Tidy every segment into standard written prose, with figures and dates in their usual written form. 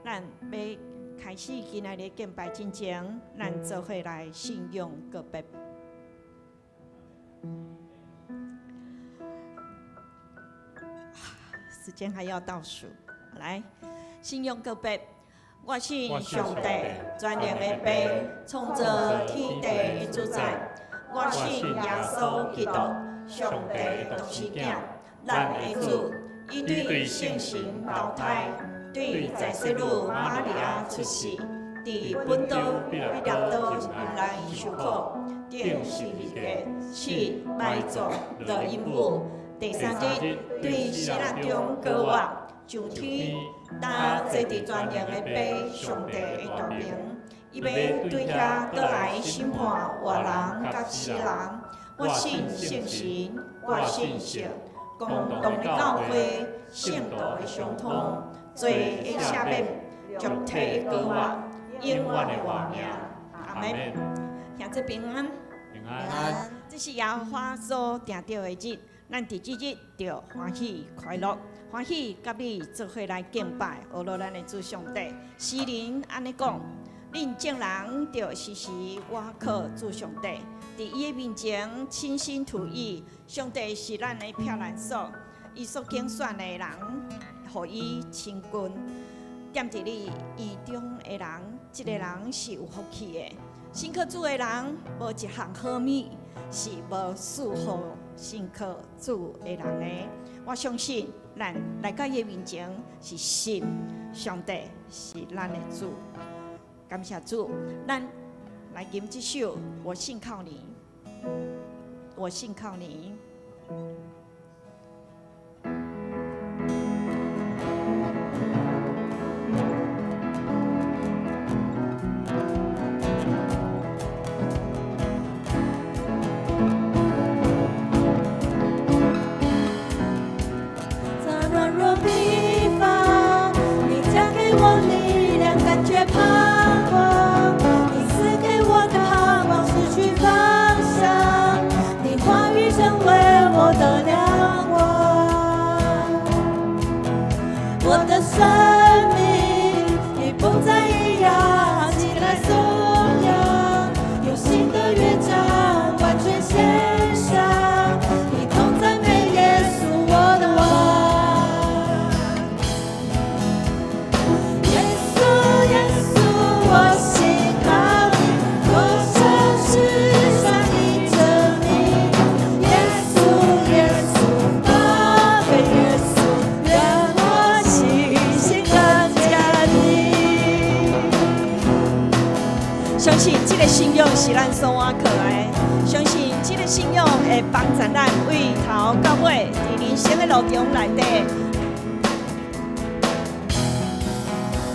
咱欲開始今仔日敬拜進前，咱做伙來信仰告白。時間還要倒數，來，信仰告白。我信上帝，全能的父，創造天地的主宰。我信耶穌基督，上帝的獨生囝，咱的主，伊對聖神投胎，對在洗女瑪利亞出世，佇本篤彼拉多來受苦，釘十字架，死埋葬，落陰府，第三日對死人中復活，上天，擔坐佇全能的父上帝的大爿，伊欲對遐閣來審判活人佮死人。我信聖神，我信聖公同的教會，聖徒的相通，罪的赦免，肉體的復活，永遠的活命。阿門。兄弟平安。平安。這是耶和華所定著的日，咱佇這日著歡喜快樂，歡喜佮你做伙來敬拜，阿羅咱的主上帝。詩人按呢講：恁眾人著時時倚靠主上帝，佇伊的面前傾心吐意。上帝是咱的避難所，伊所揀選的人，予伊親近。踮佇你院中的人，這个人是有福氣的。信靠主的人，無一項好物是無賜予信靠主的人的。我相信，咱來到伊的面前是信上帝是咱的主。感謝主，咱來吟這首《我信靠你》，我信靠你。在軟弱疲乏，你加給我力量，感覺彷徨。你賜給我的盼望，失去方向。你話語成為我的亮光，我的生命已不再一樣，起來頌揚，有新的樂章完全獻上，一同讚美耶穌我的王。耶穌耶穌，我信靠你，多少世上的證明。耶穌耶穌，寶貴耶穌，願我信心更堅定。相信這个信仰是咱所倚靠的，相信這个信仰會幫助咱對頭到尾，佇人生的路中內底。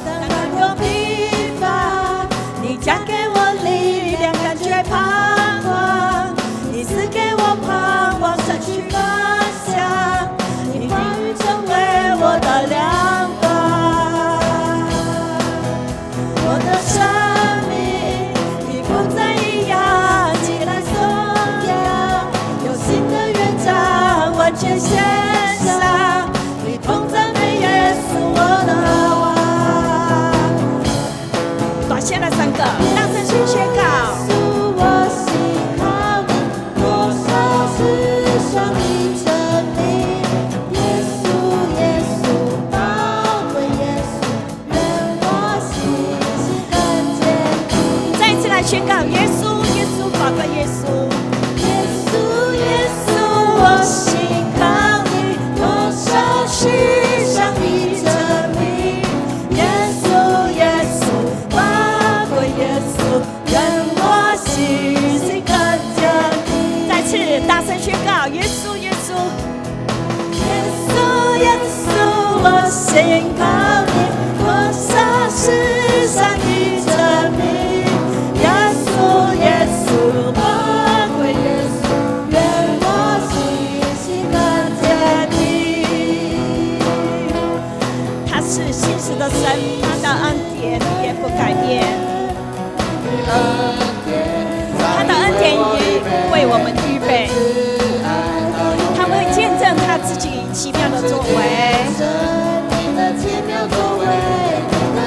當軟弱疲乏，你加給我力量，感覺彷徨。你賜給我盼望，失去方向。你話語成為我的亮光，我的生命已不再一樣，起來頌揚，有新的樂章完全獻上，一同讚美耶穌我的王。大聲來宣告，大聲宣告。耶穌，我信靠你，多少世上的證明。耶穌，耶穌，寶貴耶穌，願我信心更堅定。再一次來宣告，耶穌，耶穌，寶貴耶穌。耶穌，耶穌，我信靠你，多少世上的證明。耶穌，耶穌，寶貴耶穌，願我信心更堅定。再次大聲宣告，耶穌，耶穌。耶穌，耶穌，我信靠你，多少世上的證明。耶穌，耶穌，寶貴耶穌，願我信心更堅定。他是信實的神，他的恩典也不改變，他的恩典也為我們預備，他會見證他自己奇妙的作為。你的奇妙作為，你的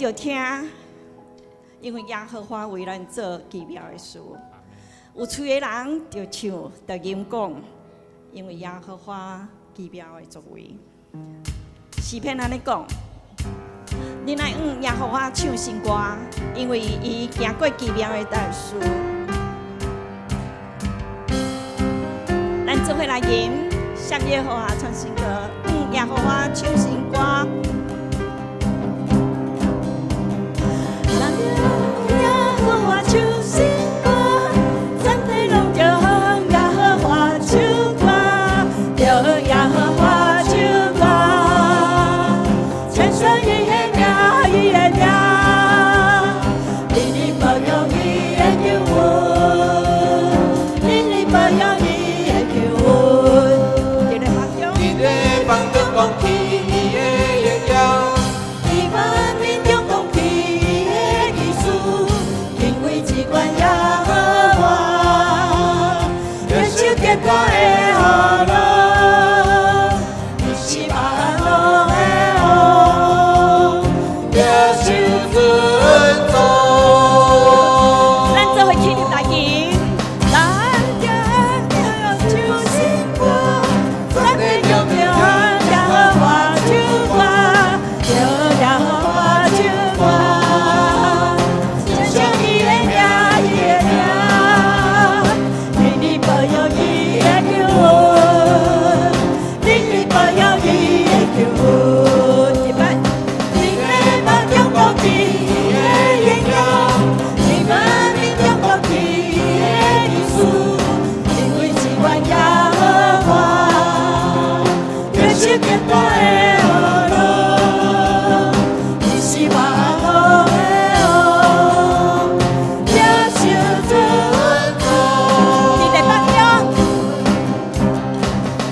就聽，因為耶和華為咱做奇妙的事。有喙的人就唱，就吟講，因為耶和華奇妙的作為。詩篇按呢講，恁愛向耶和華唱新歌，因為伊行過奇妙的大事。咱做伙來吟，向耶和華唱新歌，向耶和華唱新歌。咱向耶和華唱新歌，全地攏著向耶和華唱歌，著向耶和華唱歌，稱頌伊的名，伊的名，日日保佑伊的救恩，日日保佑伊的救恩。佇咧腹中，佇咧腹中講起伊的榮耀，伊萬民中講起伊的奇事，敬畏至懸耶和華，血手結果的河洛，伊是萬王的王，得受尊崇。咱做伙起立來吟。咱向唱新歌，全地攏著向耶和華唱歌，著耶和華唱歌，稱頌伊的名，伊的名，日日保佑伊的救恩，日日保佑伊的救恩。一擺，佇咧腹中講起伊的榮耀，佇萬民中講起伊的奇事，敬畏至懸耶和華，血手結果的河洛，伊是萬王的王，得受尊崇。佇咧腹中，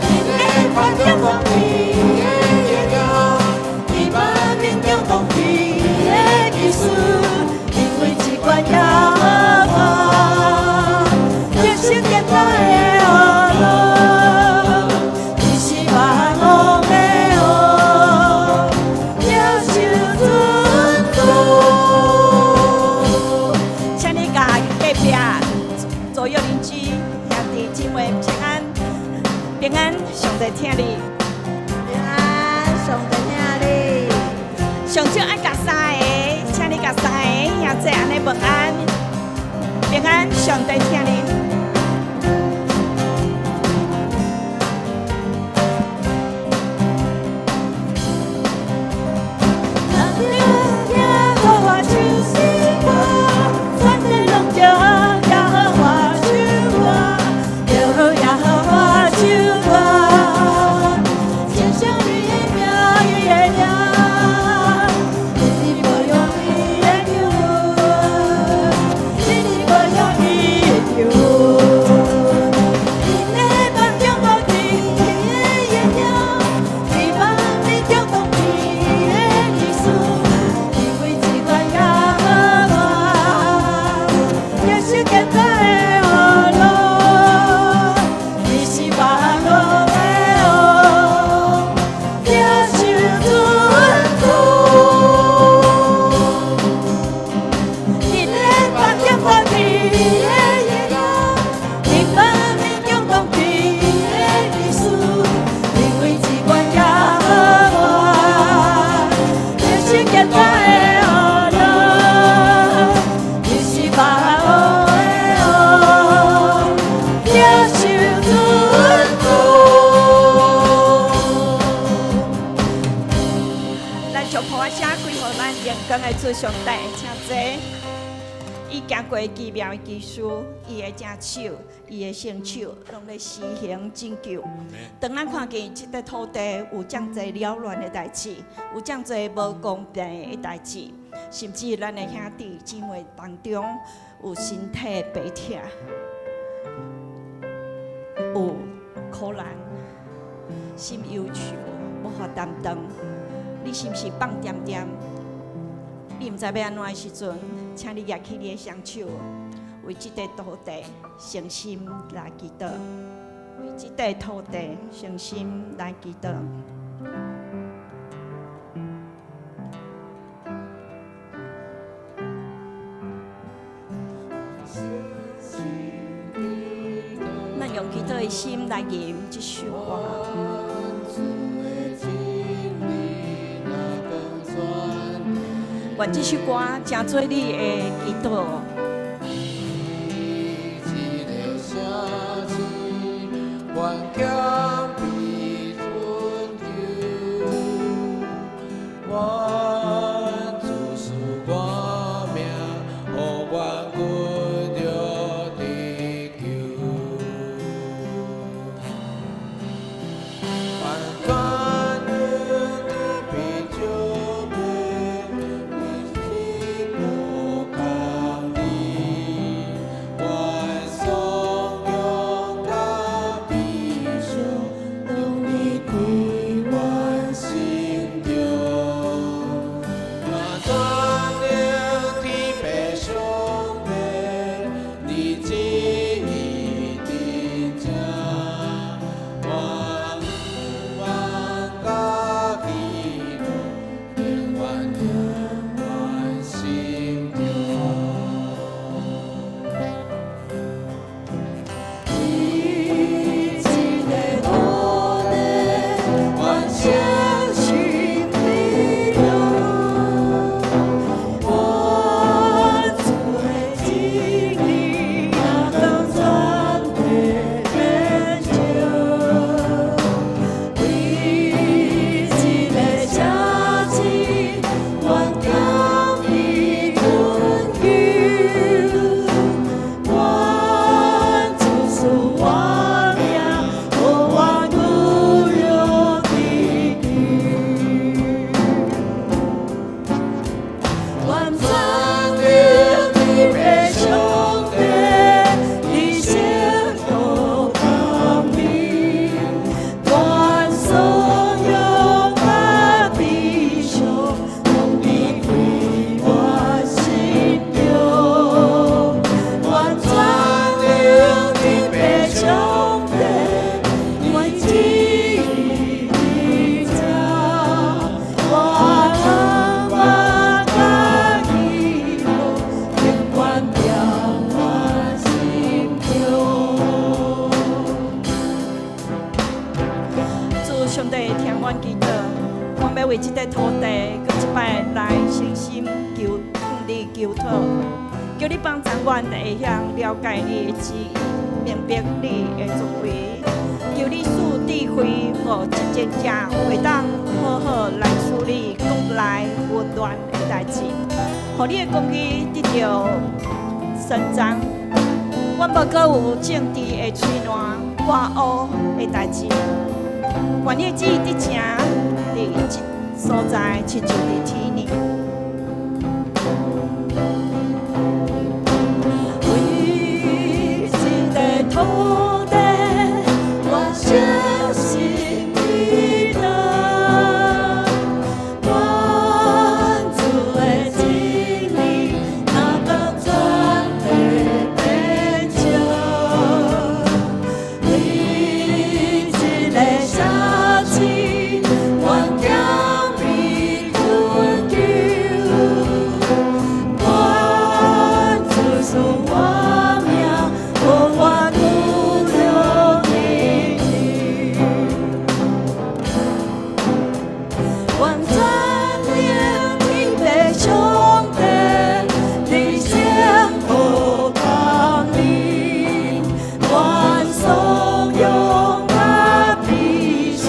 佇咧腹中講起伊的榮耀，佇萬民中講起伊的奇事，敬畏至懸耶和華，血手結果的河洛，伊是萬王的王，得受尊崇。請你共隔壁左右鄰居兄弟姊妹請安，平安，上帝疼你。平安，上帝疼你。上少愛共三个，請你共三个兄弟按呢問安，平安，上帝疼你。咱向耶和華唱新歌，全地攏著向耶和華唱歌，著向耶和華唱歌，稱頌伊的名，伊的名，日日保佑伊的救恩，日日保佑伊的救恩。佇咧腹中講起伊的榮耀，佇萬民中講起伊的奇事，敬畏至懸耶和華，血手結果的河洛，伊是萬王的王，得受尊崇。佇咧腹中講起伊的榮耀，佇萬民中講起伊的奇事，敬畏至懸耶和華，血手結果的河洛，伊是萬王的王，得受尊崇。咱將噗仔聲歸予咱榮光的主上帝，請坐。伊行過奇妙的奇事，伊的正手，伊的聖手，攏咧施行拯救。當咱看見這塊土地有遮濟擾亂的代誌，有遮濟無公平的代誌，甚至咱的兄弟姊妹當中有身體悲痛，有苦難，心憂愁，無法擔當。你是毋是放恬恬？你毋知欲按怎的時陣，請你舉起你的雙手，為這塊土地誠心來祈禱，為這塊土地誠心來祈禱。用祈禱的心來吟這首歌。主的真理若講全願這首歌成做你的祈禱。這个城市，願謙卑尋求，願主賜我命，予阮骨肉得救。願全能的被救命，你是無共你，願頌揚佮悲傷，攏離開阮心中。願全能天父上帝，你旨意佇這，願盼望佮喜樂，永遠踮阮心中。為這个土地，願相信你了。願主的真理，若當全地遍照。為這个城市，願謙卑尋求。願主賜我命，予我骨肉得救。願全能的父上帝，你聖徒降臨，願頌揚佮悲傷，攏離開我心中。願全能的父上帝，你旨意佇這，願盼望佮喜樂，永遠踮我心中。主上帝聽阮祈禱，阮欲為這塊土地，閣一擺來誠心求向你求討，求你幫助阮會曉了解你的旨意，明白你的作為。求你賜智慧，予執政者會當好好來處理國內混亂的代誌，予你的公義得著伸張。阮無閣有政治的喙瀾割烏的代誌。願你的旨意得成佇這所在，親像佇天呢。為這个土地，我相信你的，願主的真理，若當全地遍照。為這个城市，願謙卑尋求。願主賜我命，予我骨肉得救。願全能的父上帝，你聖徒降臨，願頌揚佮悲傷，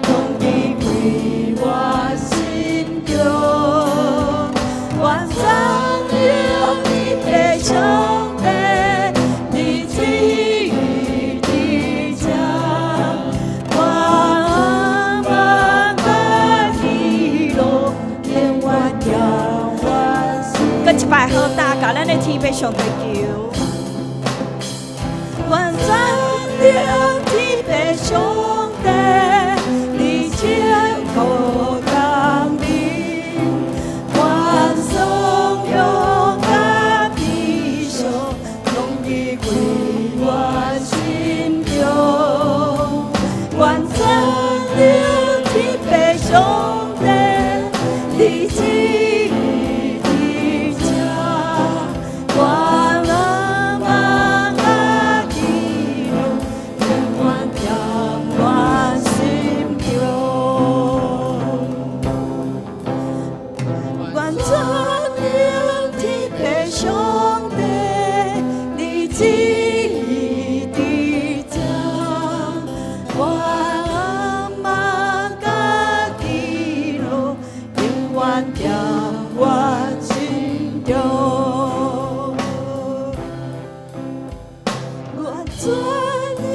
攏離開我心中。願全能的父上帝，你旨意佇這，願盼望佮喜樂，永遠踮我心。閣一擺好焦共咱的天父上帝求。願全能的父上帝，你聖徒降臨，願頌揚佮悲傷，攏離開我心中。願全能的父上帝，你旨意佇這，願盼望佮喜樂，全能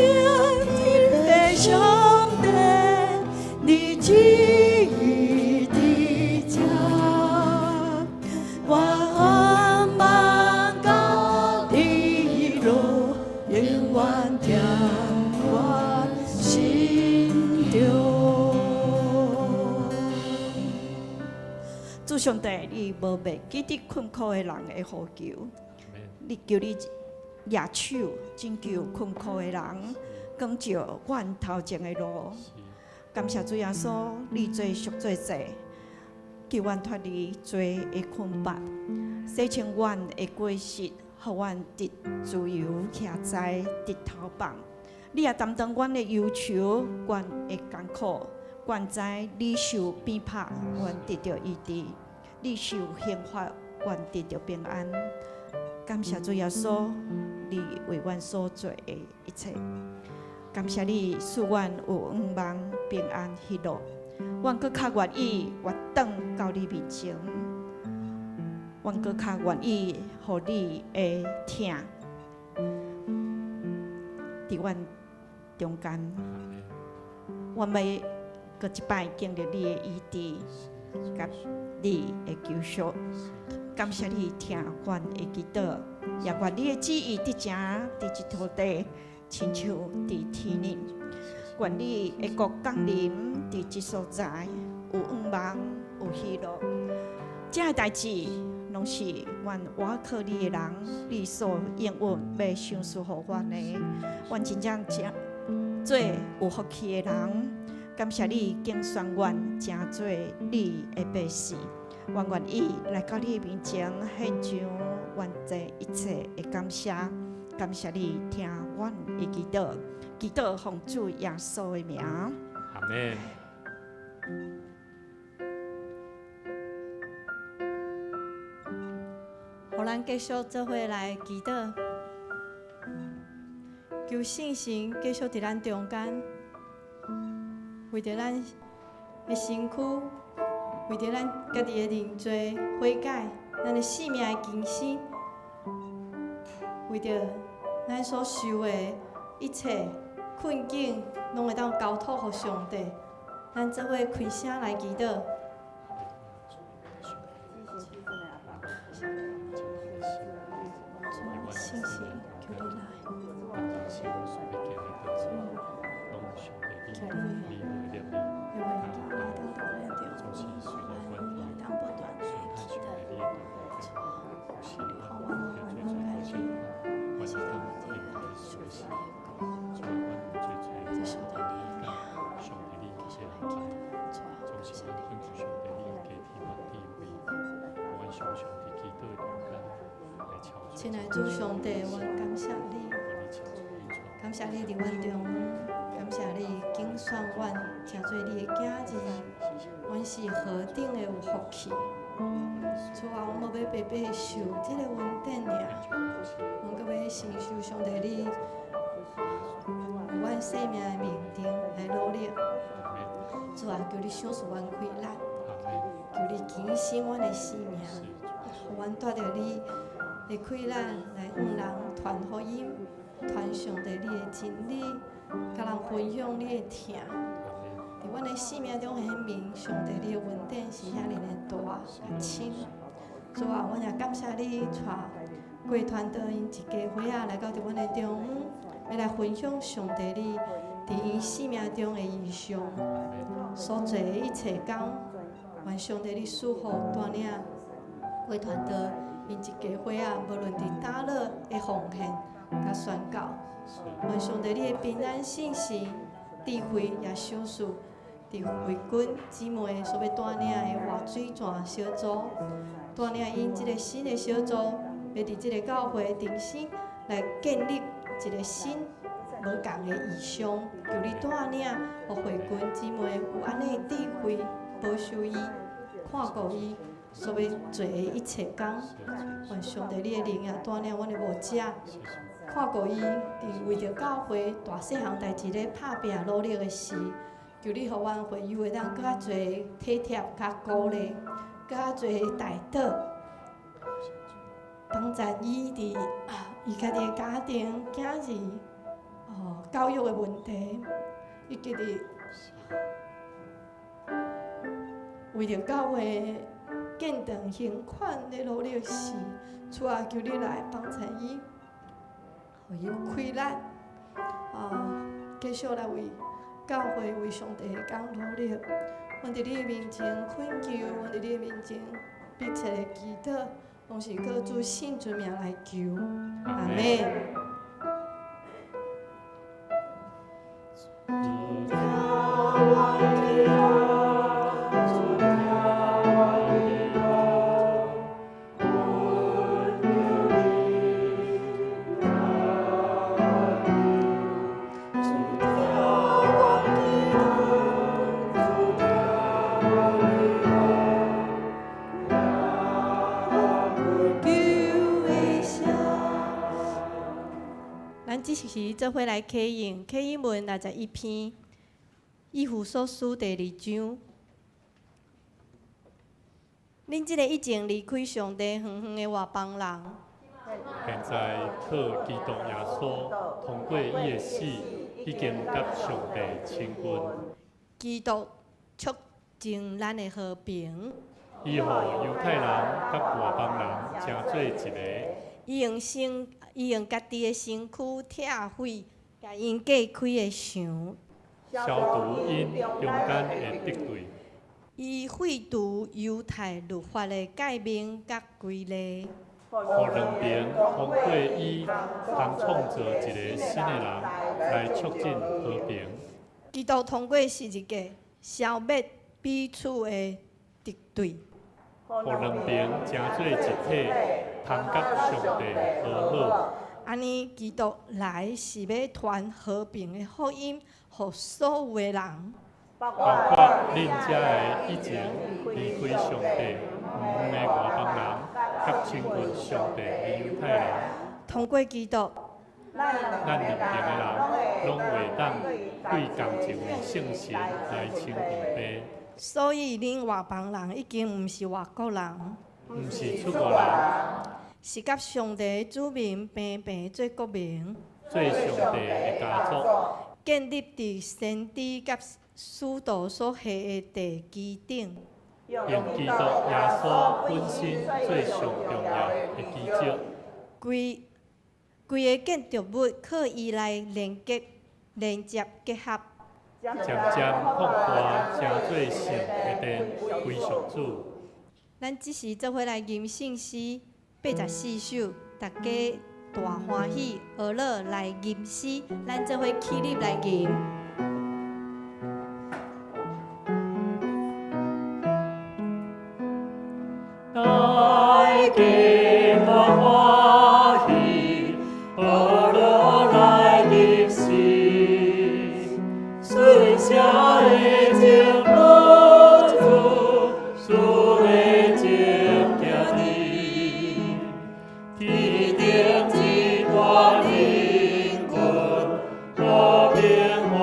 的父上帝，你旨意佇這，我仰望到你喜樂，永遠踮我心中。主上帝，你無袂記得困苦的人的呼求，你求你舉手拯救困苦的人，光照阮頭前的路。感謝主耶穌，你做贖罪祭，救阮脫離罪的捆綁，洗清阮的過失，予阮得自由徛在得逃放。你也擔當阮的憂愁，阮的艱苦，阮知你受鞭拍，阮得著醫治；你受刑罰，阮得著平安。感謝主耶穌，你為阮所做的一切。感謝你賜阮有仰望、平安、喜樂。阮閣較願意活轉到你面前，阮閣較願意予你的疼佇阮中間。阮欲閣一擺經歷你的醫治，佮你的救贖。感謝你聽阮的祈禱，也願你的旨意得成佇這土地，親像佇天頂。願你的國降臨佇這所在，有仰望，有喜樂。這个代誌攏是阮倚靠你的人，你所應允欲賞賜予阮的。阮真正誠做有福氣的人，感謝你揀選阮，成做你的百姓。阮願意來到你面前，獻上阮這一切的感謝。感謝你聽阮的祈禱，祈禱奉主耶穌的名。阿門。予咱繼續做伙來祈禱，求聖神繼續佇咱中間，為著咱的身軀，為著咱家己的認罪悔改，咱的性命的更新，為著咱所受的一切困境，攏會當交託予上帝。咱做伙開聲來祈禱。主聖神，求你來。主，求你的話語來當到咱中，咱來當不斷的祈禱。主，求你予阮有勇氣，是當的屬靈的主，這上帝你的名，繼續來祈禱。主，感謝你。親愛主上帝，阮感謝你，感謝你佇阮中，感謝你揀選阮，成做你的囝兒，阮是何等的有福氣。主啊，阮無欲白白受這个恩典爾，阮閣欲承受上帝你為阮生命的命定來努力。主啊，求你賞賜阮氣力，求你更新阮的生命，予阮帶著你的氣力來向人傳福音，傳上帝你的真理，佮人分享你的疼。佇阮的生命中顯明，上帝你的恩典是遐爾的大佮深。主啊，阮也感謝你帶郭傳道𪜶一家伙仔來到佇阮的中央，欲來分享上帝你佇𪜶生命中的異象，所做的一切工。願上帝你賜福帶領郭傳道𪜶一家伙仔，無論佇佗落的奉獻佮宣教，願上帝你的平安、信實、智慧也賞賜佇慧君姊妹所欲帶領的活水泉小組，帶領𪜶這个新的小組，欲佇這个教會重新來建立一个新無仝的異象，求你帶領，予慧君姊妹有按呢的智慧，保守伊，看顧伊所欲做的一切工。願上帝你的靈也帶領阮的牧者，看顧伊佇為著教會大細項代誌咧拍拚努力的時，求你予阮會友會當閣較濟體貼、較鼓勵、閣較濟代禱，幫助伊佇伊家己的家庭、囝兒。教育的問題，伊記得為著教會建堂還款咧努力時，主啊，求你來幫助伊，予伊有氣力，繼續來為教會、為上帝的工努力。阮佇你的面前懇求，阮佇你的面前迫切的祈禱，攏是靠主聖尊名來求，阿們。咱這時做伙來啟用啟應文61篇，以弗所書第二章。恁這个已經離開上帝遠遠的外邦人，現在靠基督耶穌通過伊的死，已經佮上帝親近。基督促成咱的和平。伊予猶太人佮外邦人成做一个。伊用家己的身軀拆毀，共𪜶隔開的牆，消除𪜶中間的敵對。伊廢除猶太律法的誡命佮規例，予兩邊通過伊通創造一个新的人，來促進和平。基督通過十字架消滅彼此的敵對，予兩邊成做一體，通佮上帝和好。按呢，基督來是欲傳和平的福音，予所有的人，包括恁遮个以前離開上帝遠遠的外邦人，佮親近上帝的猶太人。通過基督，咱兩邊的人攏會當對仝一位聖神來親近父。所以恁外邦人已經毋是外國人，毋是出國人，是佮上帝的子民平平做國民，做上帝的家族，建立佇先知佮使徒所下的地基頂，用基督耶穌本身做上重要的基石。規規个建築物靠伊來連結、連接結合，漸漸擴大，成做聖的殿，歸屬主。咱這時做伙來吟聖詩84首，大家大歡喜，學樂來吟詩，咱做伙起立來吟。大家大歡喜，學樂來吟詩，順寫的情路主，主的情行呢，天頂一大靈軍，和平萬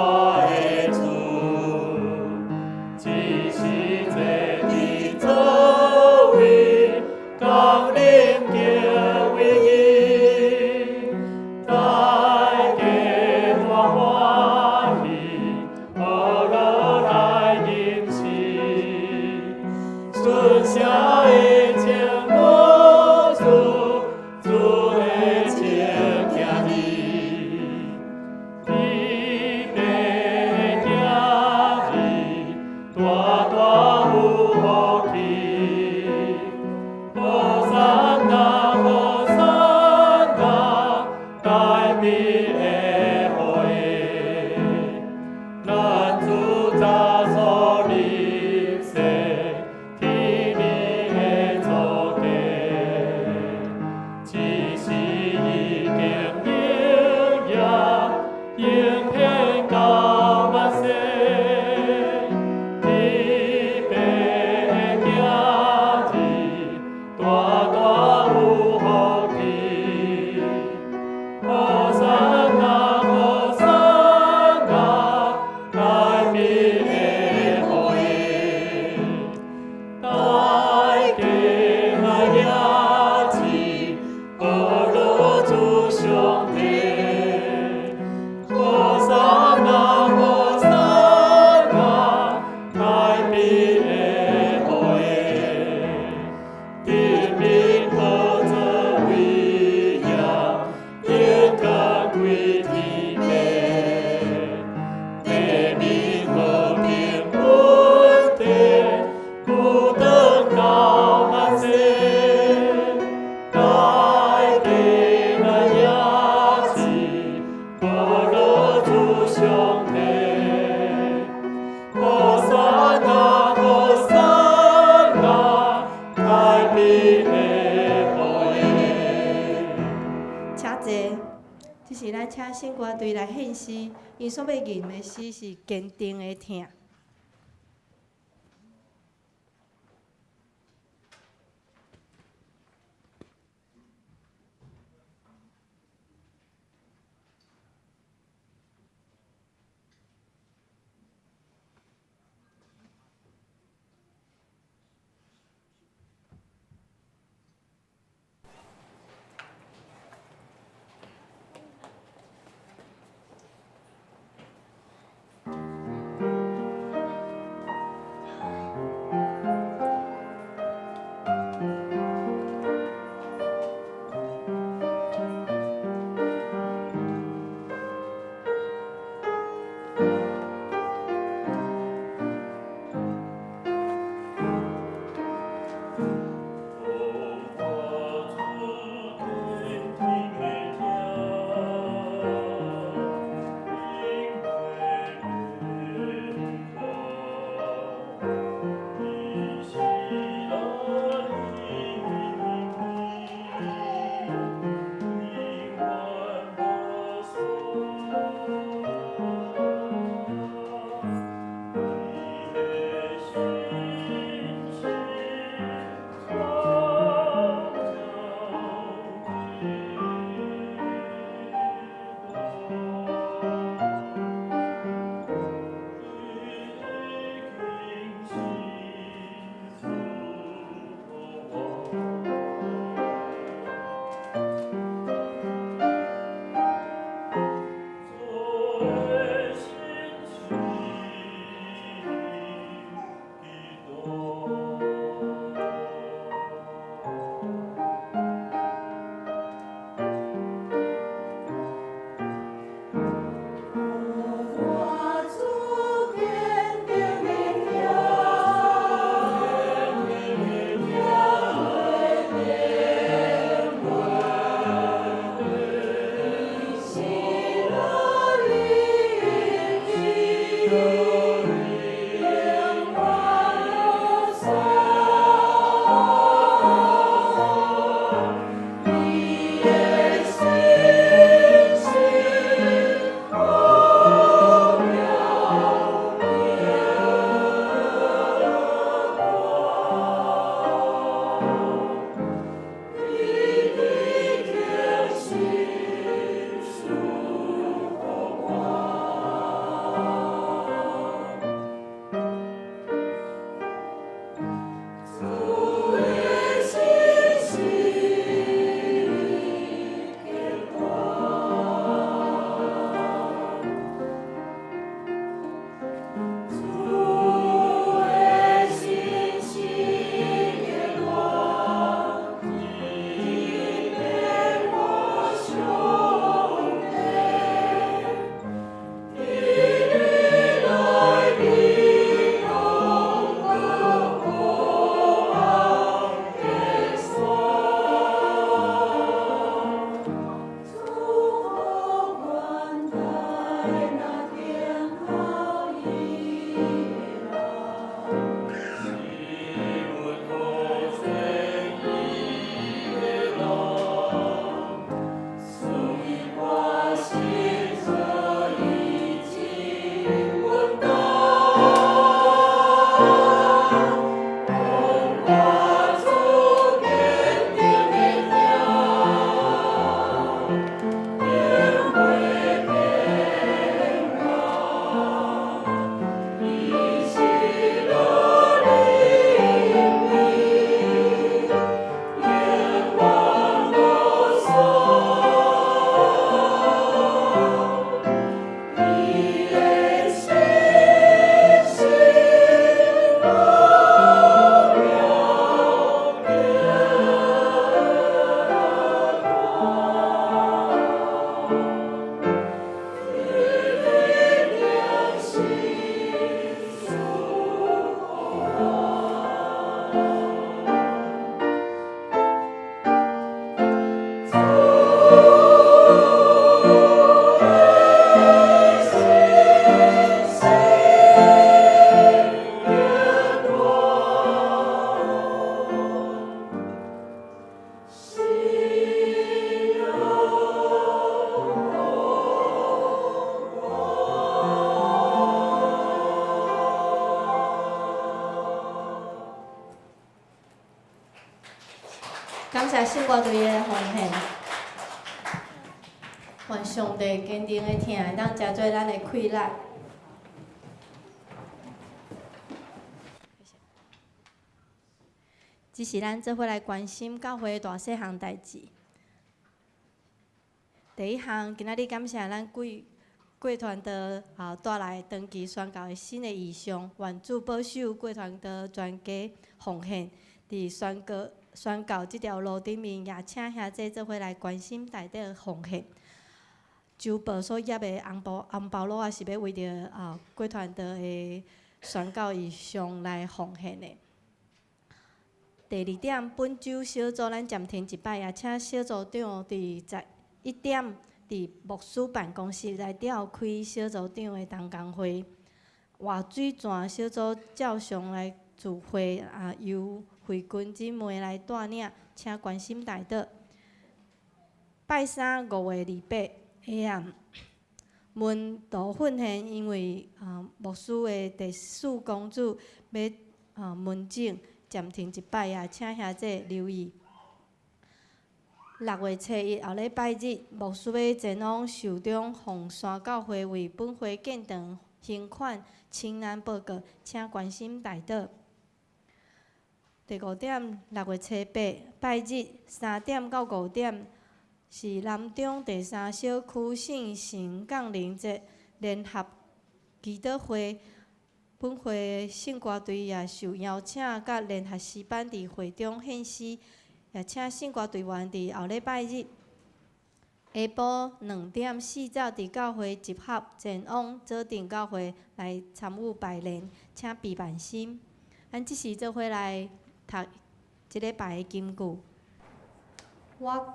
聖歌隊來獻詩，𪜶所欲吟的詩是《堅定的疼》。謝聖歌隊的奉獻。願上帝堅定的疼，會當成做咱的氣力。這是咱做伙來關心教會大細項代誌。第一項，今仔日感謝咱貴過傳道啊帶來長期宣教的新的異象，願主保守過傳道全家奉獻，佇宣告宣教這條路頂面，也請兄弟做伙來關心代禱奉獻。周報所挹的紅包紅包滷仔是欲為著啊過傳道的宣教異象來奉獻的。第二點，本週小組咱暫停一擺，也請小組長佇11點佇牧師辦公室來召開小組長的同工會。活水泉小組照常來聚會，啊，由慧君姊妹來帶領，請關心代禱。拜三5月28下暗，門徒訓練，因為啊牧師的第四公主欲啊門診暫停一擺啊，請兄弟留意。6月初一後禮拜日，牧師欲前往壽中鳳山教會為本會建堂行款清單報告，請關心代禱。第五點，6月初八拜日3點到5點，是南中第三小區聖神降臨節聯合祈禱會，本會聖歌隊也受邀請，佮聯合詩班佇會中獻詩，也請聖歌隊員佇後禮拜日下晡2點40佇教會集合，前往左鎮教會來參與排練，請備萬心。咱這時做伙來讀這禮拜的金句。我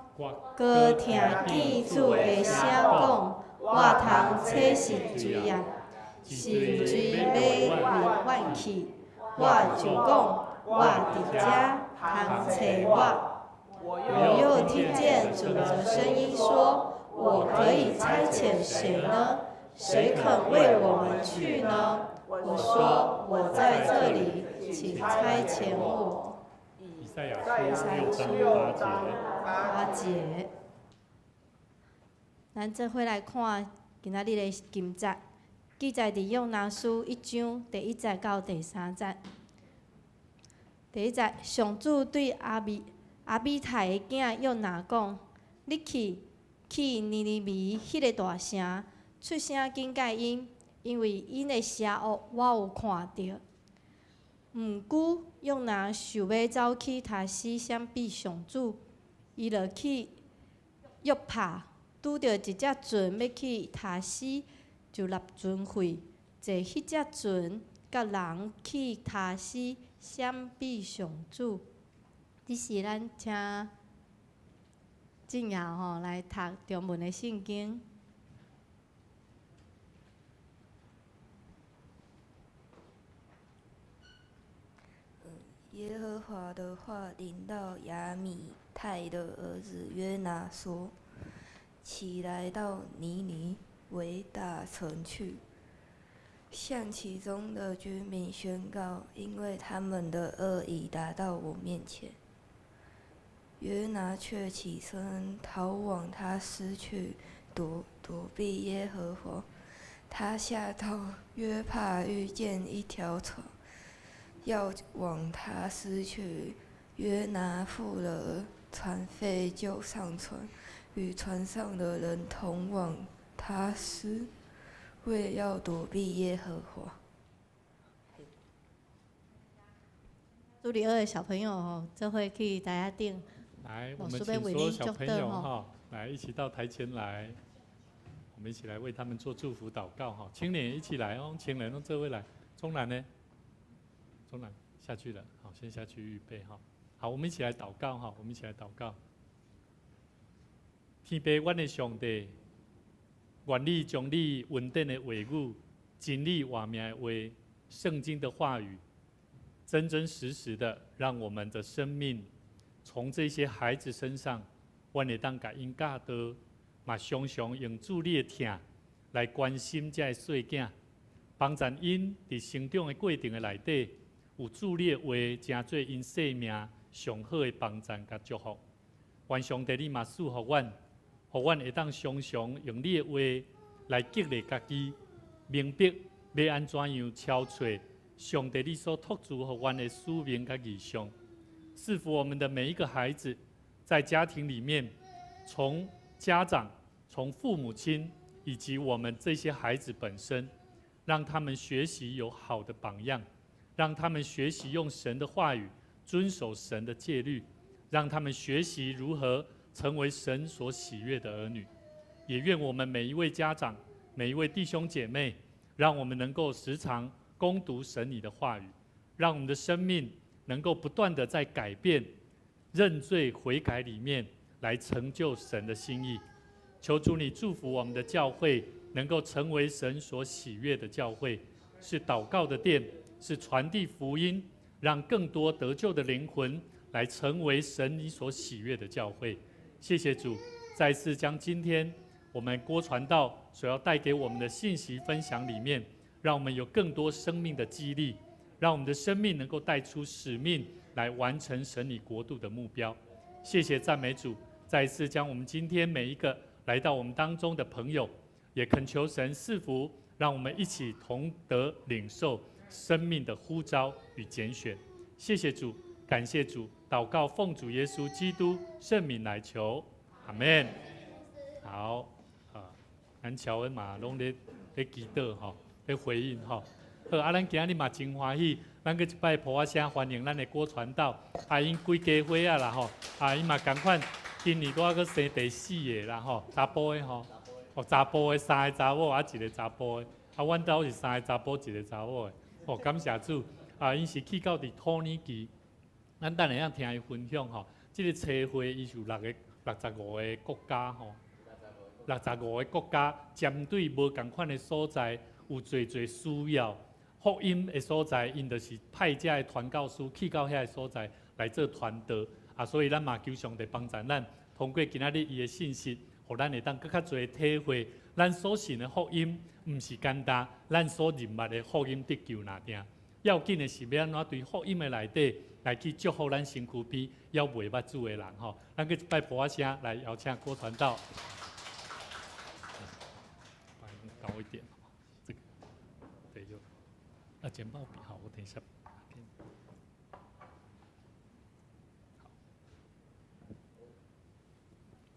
閣聽見主的聲講：我通差遣誰啊？是誰欲為阮去？我就講：我佇遮，通差我。我又聽見主的聲音說：我可以差遣誰呢？誰肯為我們去呢？我說：我在這裡，請差遣我。以賽亞書6章8節。 8節。咱做伙來看今仔日的經節，記載佇約拿書1章第1節到第3節。第一節，上主對亞米亞米太的囝約拿講：你去去尼尼微彼个大城，出聲警戒𪜶，因為𪜶的邪惡我有看著。毋過約拿想欲走去他施閃避上主，伊就去約帕，拄著一隻船欲去他施，就納船費，坐彼隻船，佮人去他施閃避上主。這時咱請靜瑤吼來讀中文的聖經。耶和華的話臨到亞米太的兒子約拿說：起來到尼尼微大城去，向其中的居民宣告，因為他們的惡已達到我面前。約拿卻起身逃往他施去，躲躲避耶和華。他下到約帕，遇見一條船，要往他施去。約拿付了船費，就上船，與船上的人同往他施，為要躲避耶和華。主日學的小朋友吼，做伙去台仔頂。來，我們請所有小朋友哈，來一起到台前來，我們一起來為他們做祝福禱告哈。青年一起來哦，青年這位來，中南呢？中南下去了，好，先下去預備哈。好，我們一起來禱告哈，我們一起來禱告。天父，阮的上帝，願你將你恩典的話語、真理活命的話、聖經的話語，真真實實的讓我們的生命從這些孩子身上，阮會當共𪜶教導，嘛常常用主你的疼來關心這个細囝，幫助𪜶佇成長的過程的內底，有主你的話，成做𪜶生命上好的幫贊佮祝福。願上帝你嘛賜予阮，予阮會當常常用你的話來激勵家己，明白欲按怎樣超越上帝你所託付予阮的使命佮異象。賜福我們的每一個孩子，在家庭裡面，從家長、從父母親以及我們這些孩子本身，讓他們學習有好的榜樣，讓他們學習用神的話語遵守神的誡律，讓他們學習如何成為神所喜悅的兒女。也願我們每一位家長、每一位弟兄姐妹，讓我們能夠時常攻讀神你的話語，讓我們的生命能夠不斷的在改變、認罪悔改裡面，來成就神的心意。求主你祝福我們的教會，能夠成為神所喜悅的教會，是禱告的殿，是傳遞福音，讓更多得救的靈魂來成為神你所喜悅的教會。謝謝主，再次將今天我們郭傳道所要帶給我們的信息分享裡面，讓我們有更多生命的激勵，讓我們的生命能夠帶出使命來完成神你國度的目標。謝謝讚美主，再次將我們今天每一個來到我們當中的朋友，也懇求神賜福，讓我們一起同得領受生命的呼召與揀選。謝謝主，感謝主，禱告奉主耶穌基督聖名來求，阿門。好，啊，咱喬恩嘛攏咧祈禱吼，咧回應吼。好，啊，咱今仔日嘛真歡喜，咱閣一擺噗仔聲歡迎咱的郭傳道，啊，𪜶規家伙仔啦吼，啊，𪜶嘛仝款，今年拄仔閣生第四个啦吼，查埔的吼，哦，查埔的三个查某，啊，一个查埔的，啊，阮兜是三个查埔，一个查某的，哦，感謝主，啊，𪜶是去到佇土耳其，咱等下仔聽伊分享吼，這個差會伊是有六个65個國家吼，六十五个國家針對無仝款的所在，有濟濟需要福音的所在，𪜶就是派遮的傳教士去到遐个所在來做傳道。啊，所以咱嘛求上帝幫助咱，通過今仔日伊的信息，予咱會當閣較濟體會，咱所信的福音毋是簡單，咱所認捌的福音得救爾定。要緊的是欲按怎對福音的內底來去祝福咱身軀邊猶未捌主的人吼。咱閣一擺噗仔聲來邀請郭傳道。高一點，這個對就，啊，簡報筆好，我等一下。好，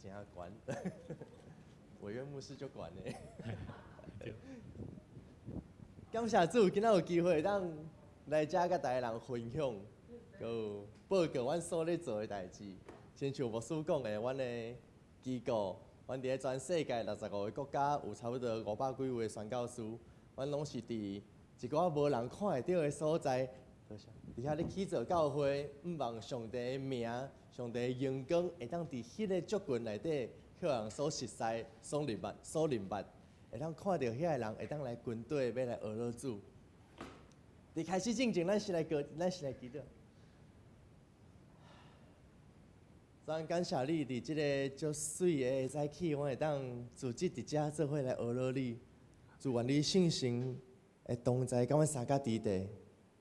真懸，委員牧師就懸的。感謝主，今仔有機會當來遮佮逐个人分享，閣有報告阮所咧做的代誌。親像牧師講的，阮的機構，阮佇咧全世界六十五个國家，有差不多500幾位的宣教師，阮攏是佇一寡無人看會著的所在，佇遐咧起造教會，向望上帝的名、上帝的榮光，會當佇彼个族群內底，予人所熟似、所認捌、所認捌，會當看著遐个人會當來跟綴，欲來學樂主。佇開始進前，咱先來過，咱先來祈禱。咱感謝你，佇這个足媠的下早起，阮會當組織佇遮做伙來學樂你。主願你聖神的同在，佮阮相佮佇地。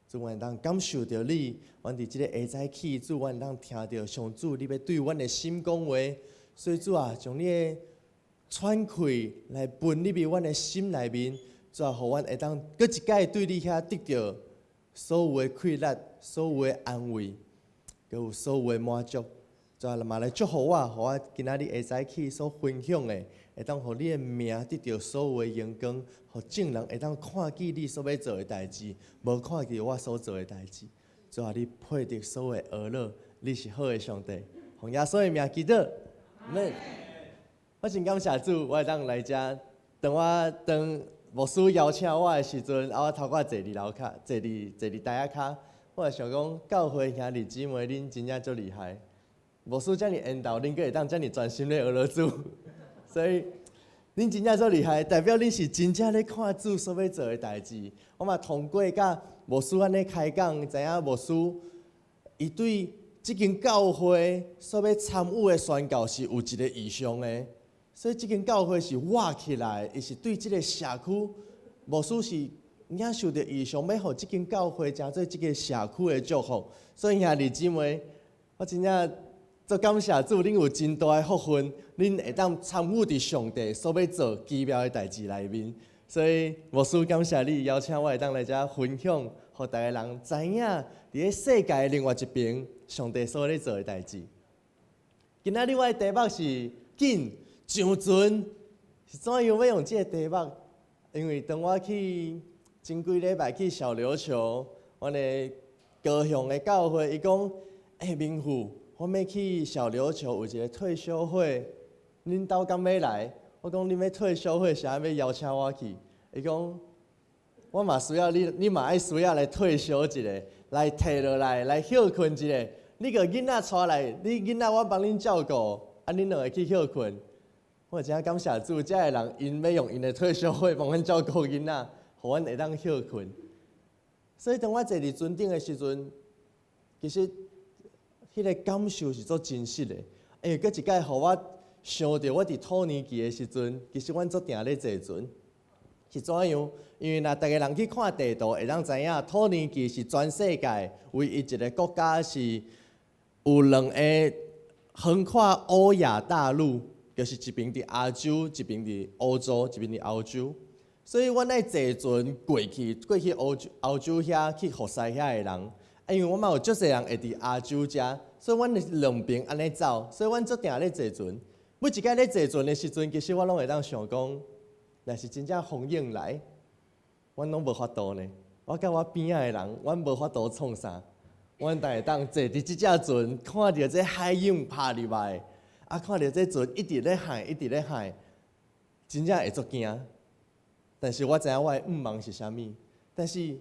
主阮會當感受著你，阮佇這个下早起，主阮會當聽著上主你欲對阮的心講話。所以主啊，將你的喘氣來噴入去阮的心內面，主啊，予阮會當閣一擺對你遐得著所有的氣力、所有的安慰，閣有所有的滿足。主啊，嘛來祝福我，予我今仔日下早起所分享的，會當予你的名得著所有的榮光，予眾人會當看見你所欲做的代誌，無看見我所做的代誌。主啊，你配得所有的呵咾，你是好的上帝。奉耶穌的名祈禱，阿們。我真感謝主，我會當來遮。當我當牧師邀請我的時陣，啊，我頭拄坐佇樓跤，坐佇台仔跤，我就想講，教會兄弟姊妹，恁真正足厲害。牧師遮爾緣投，恁閣會當遮爾專心咧學樂主，所以恁真正足厲害，代表恁是真正咧看主所欲做的代誌。我嘛通過佮牧師按呢開講，知影牧師伊對這間教會所欲參與的宣教是有一个異象的，所以這間教會是活起來，伊是對這个社區，牧師是領受著異象，欲予這間教會成做這个社區的祝福。所以兄弟姊妹，我真正。足感謝主，恁有真大的福分，恁會當參與佇上帝所欲做奇妙的代誌內面。所以牧師感謝你邀請我會當來遮分享，予逐个人知影佇咧世界的另外一邊，上帝所咧做的代誌。今仔日我的題目是緊上船，是怎樣欲用這个題目？因為當我去前幾禮拜去小琉球，阮的高雄的教會，伊講：欸，明富，我欲去小琉球有一个退修會，恁兜敢欲來？我講恁欲退修會，啥欲邀請我去？伊講我嘛需要你，你嘛愛需要來退休一下，來退落來，來歇睏一下。你共囡仔帶來，你囡仔我幫恁照顧，啊，恁兩个去歇睏。我真感謝主，遮个人𪜶欲用𪜶的退休會幫阮照顧囡仔，予阮會當歇睏。所以當我坐佇船頂的時陣，其實彼个感受是足真實的。因為閣一擺予我想著我佇土耳其的時陣，其實阮足定咧坐船。是怎樣？因為若逐个人去看地圖，會當知影土耳其是全世界唯一一个國家是有兩个橫跨歐亞大陸，就是一邊佇亞洲，一邊佇歐洲，一邊佇歐洲。所以阮愛坐船過去，過去歐洲歐洲遐去服侍遐的人。啊，因為阮嘛有足濟人會佇亞洲遮，所以阮是兩邊按呢走，所以阮足定咧坐船。每一擺咧坐船的時陣，其實我攏會當想講，若是真正風湧來，阮攏無法度呢。我佮我邊仔的人，阮無法度創啥。阮但會當坐佇這隻船，看著這海湧拍入來，啊，看著這船一直咧海，一直咧海，真正會足驚。但是我知影我的向望是啥物，但是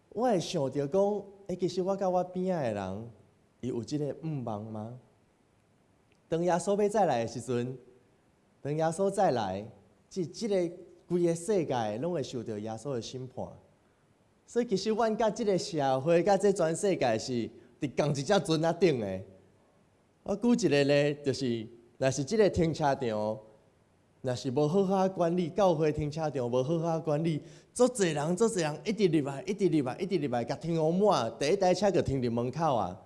我會想著講，欸，其實我佮我邊仔的人，伊有這个向望嗎？當耶穌欲再來的時陣，當耶穌再來，這个規个世界攏會受著耶穌的審判。所以其實阮佮這个社會、佮這全世界是佇仝一隻船仔頂的。我舉一个例，就是若是這个停車場，若是無好好管理，教會停車場無好好管理，足濟人、足濟人一直入來、一直入來、一直入來，共停予滿，第一台車就停佇門口啊，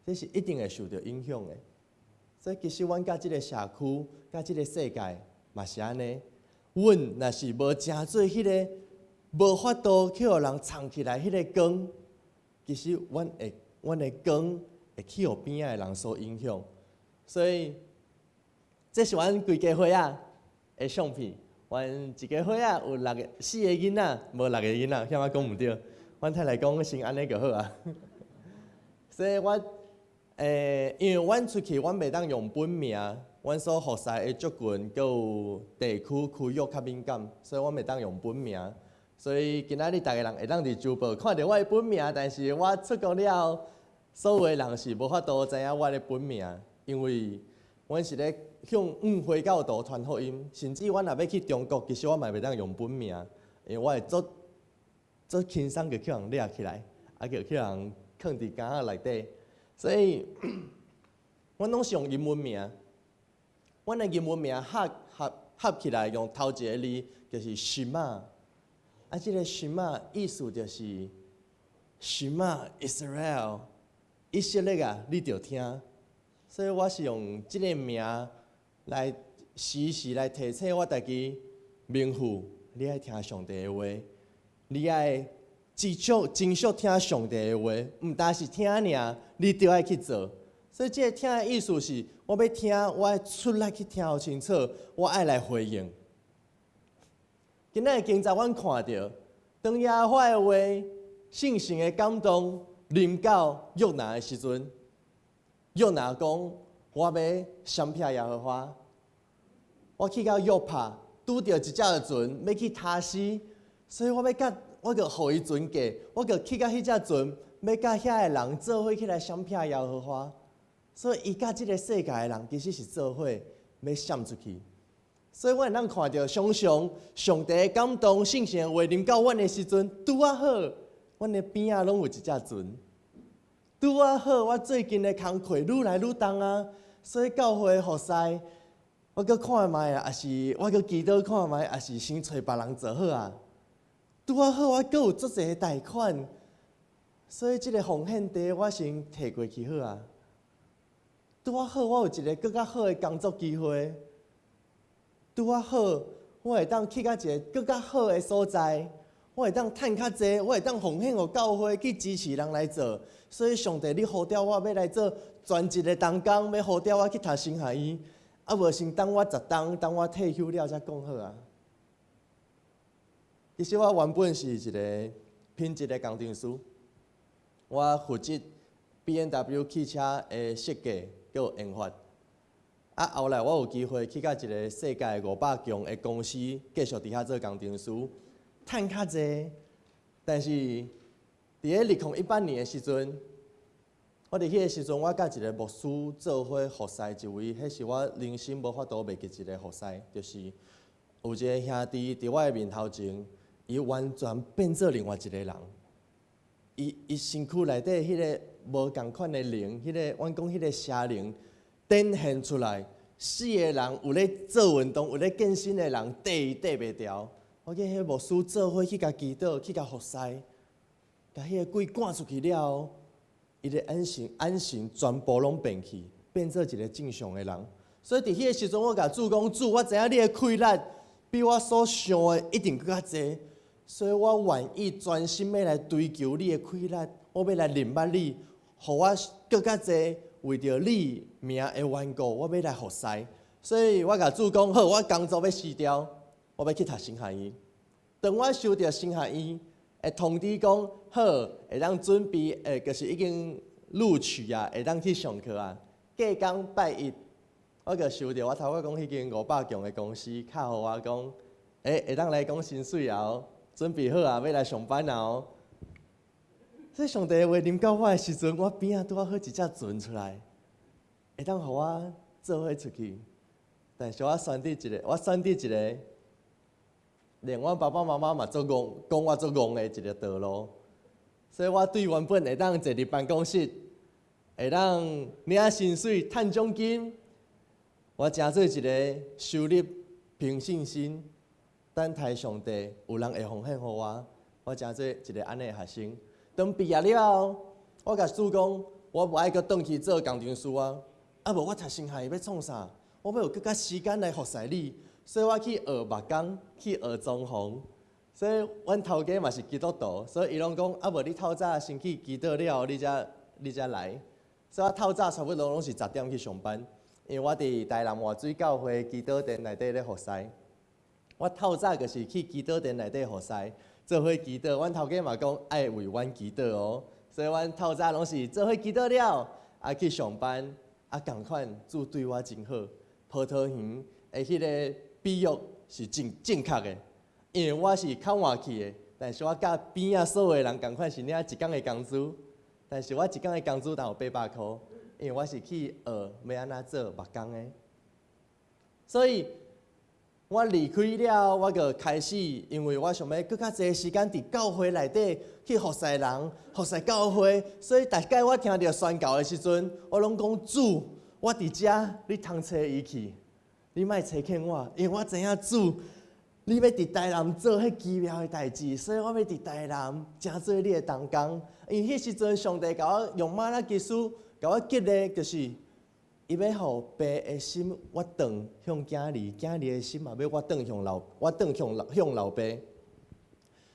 這是一定會受著影響的。所以其實阮佮這个社區、佮這个世界嘛是按呢。阮若是無成做彼个無法度去予人藏起來彼个光，其實阮的光會去予邊仔的人所影響。所以這是阮規家伙仔的相片。阮一家伙仔有六个、四个囡仔，無六个囡仔，遐仔講毋對。阮太太講先按呢就好啊。所以我因為阮出去，阮袂當用本名，阮所服侍的族群，閣有地區區域較敏感，所以阮袂當用本名。所以今仔日逐个人會當佇周報看著我的本名，但是我出國了後，所有的人是無法度知影我的本名，因為阮是咧向向回教徒傳福音，甚至阮若欲去中國，其實我嘛袂當用本名，因為我會足足輕鬆就去予人掠起來，啊，就去予人囥佇監仔內底。所以，阮攏是用英文名，阮的英文名合合合起來，用頭一个字就是 Shema。啊，這个 Shema 意思就是 Shema Israel，以色列啊，你著聽。所以我是用這个名來時時來提醒我家己，明富，你愛聽上帝的話，你愛持續珍惜聽上帝的話，毋但是聽爾，你著愛去做。所以這个聽的意思是，我欲聽，我愛出力去聽予清楚，我愛來回應。今仔日經節，阮看著，當耶和華的話、聖神的感動臨到約拿的時陣，約拿講：我欲閃避耶和華，我去到約帕，拄著一隻船，欲去他施，所以我欲佮我就予伊船價，我就去到彼隻船，欲佮遐个人做伙起來閃避耶和華。所以伊佮這个世界的人其實是做伙欲閃出去。所以阮會當看著，常常上帝的感動、聖神的話臨到阮的時陣，拄仔好，阮的邊仔攏有一隻船。拄仔好，我最近的工課愈來愈重啊，所以教會服侍，我閣看覓啊，抑是我閣祈禱看覓，抑是先揣別人做好啊。拄仔好，我閣有足濟貸款，所以這个奉獻地我先提過去好啊。拄仔好，我有一个閣較好的工作機會。拄仔好，我會當去到一个閣較好的所在，我會當趁較濟，我會當奉獻予教會去支持人來做。所以上帝，你呼召我欲來做全職的同工，欲呼召我去讀神學院，啊無先等我10冬，等我退休了才講好啊。其實我原本是一个品質的工程師，我負責 BMW 汽車的設計佮研發。啊，後來我有機會去到一个世界500強的公司，繼續佇遐做工程師，趁較濟。但是佇咧2018年的時陣，我佇彼个時陣，我佮一个牧師做伙服侍一位，彼是我人生無法度袂記一个服侍，就是有一个兄弟佇我的面頭前，伊完全變做另外一个人。伊身軀內底彼个無仝款的靈，彼个阮講彼个邪靈展現出來，四个人有咧做運動、有咧健身的人，綴伊綴袂牢。我去彼牧師做伙去共祈禱，去共服侍，共彼個鬼趕出去了後，伊的眼神、眼神全部攏變去，變做一个正常的人。所以佇彼个時陣，我共主講：主，我知影你的氣力比我所想的一定閣較濟，所以我願意專心欲來追求你的氣力，我欲來認捌你，予我閣較濟為著你名的緣故，我欲來服侍。所以我共主講：好，我工作欲辭掉，我欲去讀神學院。當我收著神學院的通知講好，會當準備，就是已經錄取啊，會當去上課啊。隔工拜一，我就收著我頭拄講彼間500強的公司，敲予我講，會當來講薪水啊，準備好啊，欲來上班啊哦。所以上帝的話臨到我的時陣，我邊仔拄仔好一隻船出來，會當予我做伙出去。但是我選擇一个，連阮爸爸媽媽嘛足戇，講我足戇的一个道路。所以我對原本會當坐佇辦公室，會當領薪水、趁獎金，我成做一个收入憑信心，等待上帝有人會奉獻予我，我成做一个按呢的學生。當畢業了後，我共主講，我無愛閣轉去做工程師啊，啊無我讀神學院欲創啥？我欲有閣較時間來服侍你，所以我去學木工，去學裝潢。所以阮頭家嘛是基督徒，所以伊攏講啊無你透早先去祈禱了後，你才來。所以我透早差不多攏是10點去上班，因為我佇台南活水教會祈禱殿內底咧服侍。我透早就是去祈禱殿內底服侍，做伙祈禱。阮頭家嘛講愛為阮祈禱哦，所以阮透早攏是做伙祈禱了，啊去上班，啊仝款主對我真好。葡萄園的彼个比喻是正正確的，因為我是較晚去的，但是我佮邊仔所有的人仝款是領一工的工資，但是我一工的工資但有800箍，因為我是去學欲按怎做木工的，所以我離開了，我就開始，因為我想欲閣較濟時間佇教會內底去服侍人，服侍教會，所以逐擺我聽著宣教的時陣，我攏講主，我佇遮，你通揣伊去，你莫差遣我，因為我知影主，你欲佇台南做彼奇妙的代誌，所以我欲佇台南成做你的同工。因為彼時陣上帝共我用瑪拉基書共我激勵，就是伊欲予爸的心倚轉向囝兒，囝兒的心嘛欲倚轉向老，倚轉向老向老爸。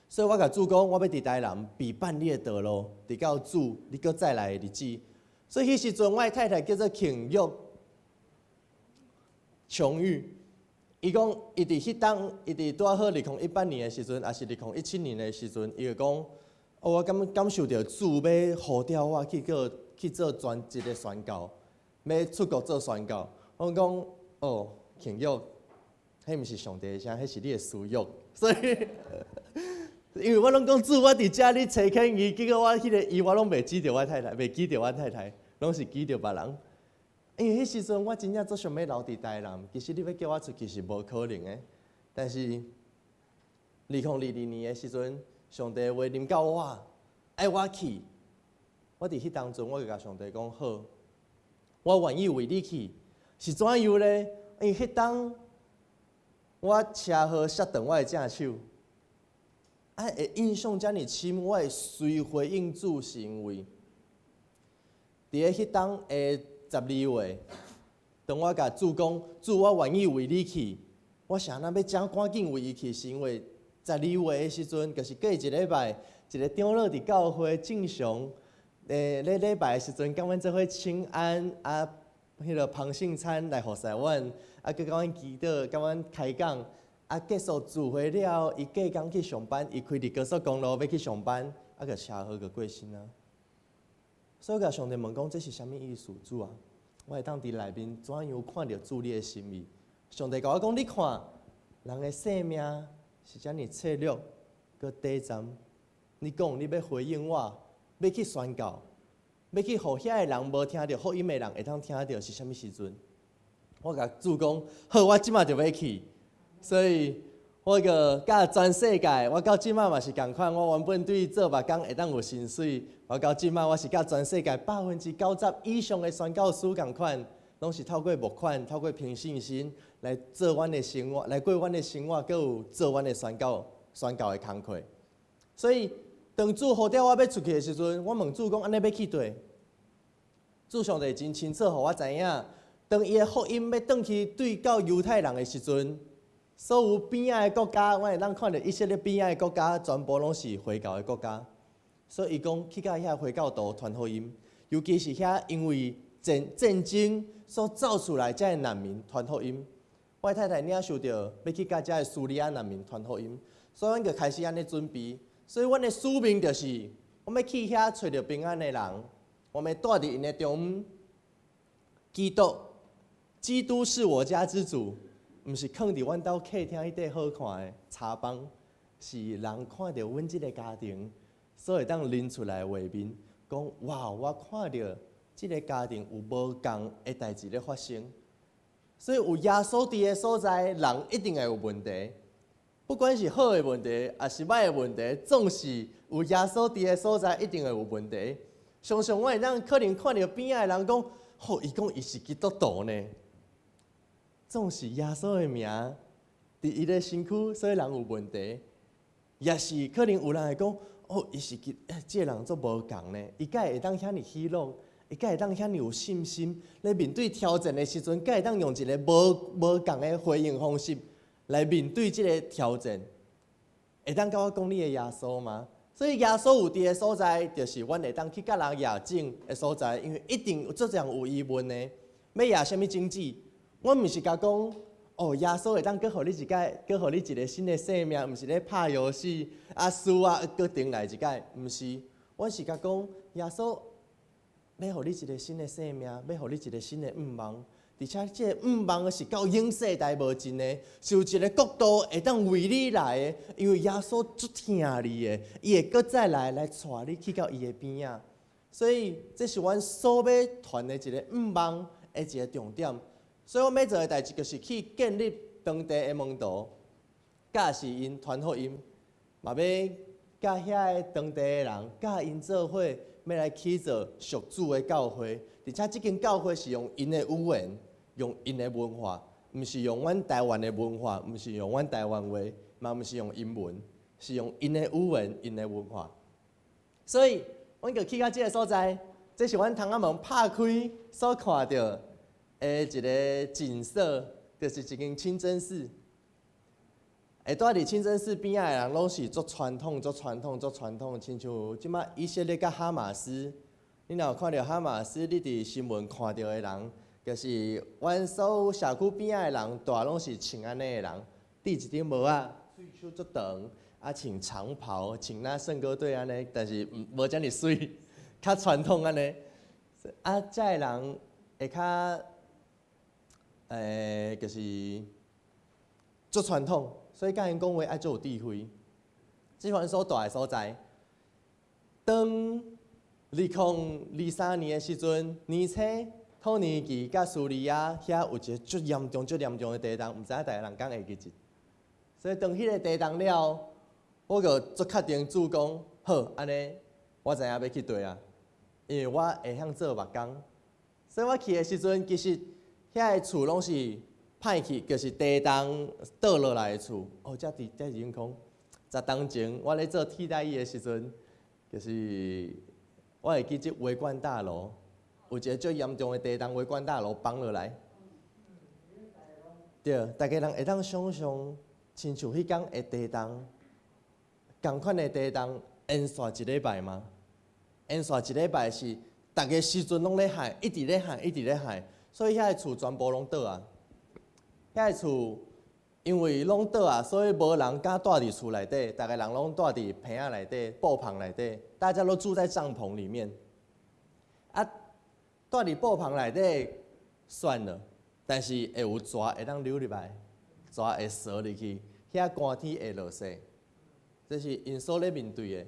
所以我共主講，我欲佇台南備辦你的道路，直到主你閣再來的日子。所以彼時陣，我的太太叫做慶玉瓊玉，伊講伊佇彼當，伊佇拄仔好2018年的時陣，抑是2017年的時陣，伊就講，哦，我感受著主欲呼召我去閣去做全職的宣教，欲出國做宣教。我講，哦，慶玉，彼毋是上帝的聲，彼是你的私欲。所以，因為我攏講主，我佇遮你差遣伊，結果我彼个伊我攏袂指著我太太，袂記著我太太，攏是記著別人。因為彼時陣我真正足想欲留佇台南，其實你欲叫我出去是無可能的。但是2022年的時陣，上帝話臨到我，愛我去，我佇彼當陣我就共上帝講好，我願意為你去，是怎樣咧？因為彼當我車禍摔斷我的正手，啊會印象遮爾深，我會隨回應主，是因為佇咧彼當的12月，當我共主講，主，我願意為你去，我是按怎欲遮趕緊為伊去？是因為十二月的時陣，就是過一禮拜，一個長老佇教會正常咧禮拜的時陣，共阮做伙請安啊，彼个旁聖餐來服侍阮，啊，閣共阮祈禱，共阮開講，啊，結束聚會了後，伊隔工去上班，伊開佇高速公路欲去上班，啊，閣車禍閣過身啊。所以共上帝問講，這是啥物意思？主啊，我會當佇內面怎樣看著主你的心意？上帝共我講，你看，人的生命是遮爾脆弱，閣短暫。你講你欲回應我，欲去宣告，欲去予遐个人無聽著福音的人會當聽著是啥物時陣？我共主講，好，我這馬就欲去。所以，我閣佮全世界，我到這馬嘛是仝款。我原本對做牧工會當有薪水，我到這馬我是佮全世界90%以上的宣教師仝款，攏是透過募款、透過憑信心來做阮的生活，來過阮的生活，閣有做阮的宣教、宣教的工課。所以，當主呼召我欲出去的時陣，我問主講：按呢欲去佗？主上帝真清楚，予我知影，當伊的福音欲轉去對到猶太人的時陣，所有邊仔的國家，阮會當看著以色列邊仔的國家，全部攏是回教的國家。所以伊講去到遐回教徒傳福音，尤其是遐因為戰爭所走出來遮的難民傳福音。我太太領受著欲去佮遮的敘利亞難民傳福音，所以阮就開始按呢準備。所以阮的使命就是，阮欲去遐揣著平安的人，我們住佇𪜶的中間。基督，基督是我家之主，毋是囥佇阮兜客廳彼塊好看的茶枋，是人看著阮這个家庭，所以會當認出來畫面，講哇，我看著這个家庭有無仝的代誌咧發生。所以有耶穌佇的所在，人一定會有問題。不管是好的問題，抑是䆀的問題，總是有耶穌佇的所在，一定會有問題。常常阮會當可能看著邊仔的人講，吼，伊講伊是基督徒呢。總是耶穌的名佇伊的身軀，所以人有問題。也是可能有人會講，哦，伊是基，這个人足無仝呢，伊敢會當遐爾喜樂，伊敢會當遐爾有信心，咧面對挑戰的時陣，敢會當用一个無仝的回應方式來面對這个挑戰，會當佮我講你的耶穌嗎？所以耶穌有佇的所在，就是阮會當去佮人驗證的所在，因為一定有足濟人有疑問的，欲驗啥物種子？阮毋是共講，哦，耶穌會當閣予你一擺，閣予你一个新的生命，毋是咧拍遊戲，啊輸啊，閣重來一擺，毋是，阮是共講，耶穌欲予你一个新的生命，欲予你一个新的向望，而且這个向望是到永世代無盡的，是有一个國度會當為你來的，因為耶穌足疼你的，伊會閣再來來帶你去到伊的邊仔，所以這是阮所欲傳的一个向望的一个重點。所以阮欲做的代誌，就是去建立當地的門徒，教示𪜶傳福音，嘛欲佮遐个當地的人，佮𪜶做伙，欲來起造屬主的教會，而且這間教會是用𪜶的語言，用𪜶的文化，毋是用阮台灣的文化，毋是用阮台灣話，嘛毋是用英文，是用𪜶的語言、𪜶的文化。所以，阮就去到這个所在，這是阮窗仔門拍開所看著的一个景色，就是一間清真寺。會住佇清真寺邊仔的人，攏是足傳統、足傳統、足傳統，親像這馬以色列佮哈馬斯，你若有看著哈馬斯，你佇新聞看著的人，就是阮所有社區邊仔的人，大攏是穿按呢的人，戴一頂帽仔，喙鬚足長，啊穿長袍，穿若聖歌隊按呢，但是無遮爾媠，較傳統按呢。啊，遮的人會較，就是足傳統，所以佮𪜶講話愛足有智慧。這阮所蹛的所在，當2023年的時陣，年初土耳其佮敘利亞遐有一个足嚴重、足嚴重的地動，毋知影逐个人敢會記得。所以當彼个地動了，我就足確定主講好，按呢我知影欲去佗啊，因為我會曉做木工，所以我去的時陣，其實遐个厝攏是歹去，就是地動倒落來的厝。哦，遮佇遮是永康。10冬前，我咧做替代役的時陣，就是我會記這維冠大樓，有一个足嚴重的地動，維冠大樓崩落來。對，逐家人會當想像，親像彼工的地動，仝款的地動，連續一禮拜嗎？連續一禮拜是逐个時陣攏咧響，一直咧響，一直咧響，所以遐个厝全部攏倒啊。遐个厝因為攏倒啊，所以無人敢蹛佇厝內底，逐个人攏蹛佇棚仔內底、布棚內底，大家都住在帳篷裡面。啊，蹛佇布棚內底算了，但是會有蛇會當溜入來，蛇會趖入去，遐寒天會落雪，這是𪜶所咧面對的。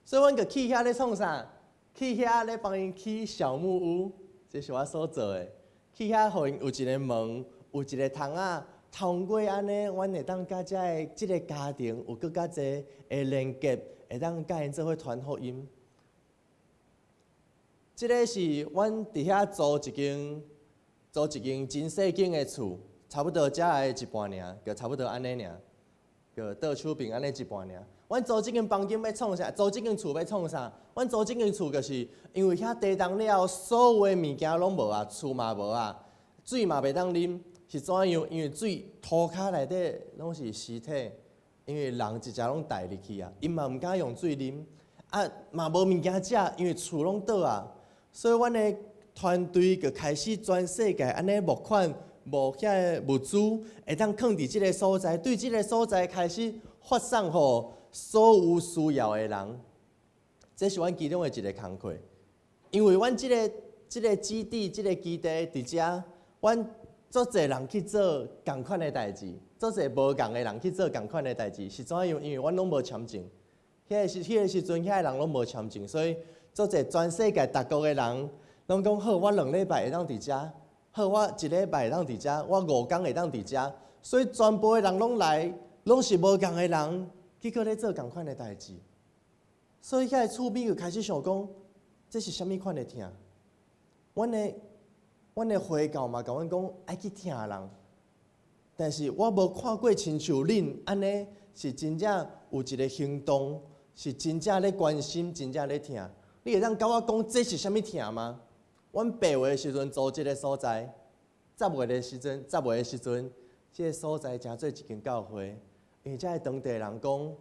所以阮就去遐咧創啥？去遐咧幫𪜶起小木屋，這是我所做的。去遐予𪜶有一個門，有一個窗仔，通過按呢，阮會當佮遮个這个家庭有閣較濟的連結，會當佮𪜶做伙傳福音。這个是阮佇遐租一間真細間的厝，差不多遮的一半爾，就差不多按呢爾，就倒手邊按呢一半爾。阮租這間房間欲創啥？租這間厝欲創啥？阮租這間厝就是因為遐地動了後，所有的物件攏無啊，厝嘛無啊，水嘛袂當啉，是怎樣？因為水塗跤內底攏是屍體，因為人一隻攏帶入去啊，𪜶嘛毋敢用水啉，啊嘛無物件食，因為厝攏倒啊，所以阮的團隊就開始全世界按呢募款，募遐个物資，會當囥佇這个所在，對這个所在開始發送予所有需要的人，這是阮其中的一个工課。因為阮這个基地、這个基地佇遮，阮足濟人去做仝款的代誌，足濟無仝的人去做仝款的代誌，是怎樣？因為阮攏無簽證，彼個時陣，遐个人攏無簽證，所以足濟全世界逐國的人攏講好，我兩禮拜會當佇遮，好，我一禮拜會當佇遮，我五工會當佇遮，所以全部的人攏來，攏是無仝的人。結果咧做仝款的代誌，所以遐个厝邊就開始想講，這是啥物款的疼？阮的回教嘛，共阮講愛去疼人，但是我無看過親像恁按呢，是真正有一个行動，是真正咧關心，真正咧疼。你會當佮我講這是啥物疼嗎？阮八月的時陣租這个所在，十月的時陣，這个所在成做一間教會。因為遮个當地人講，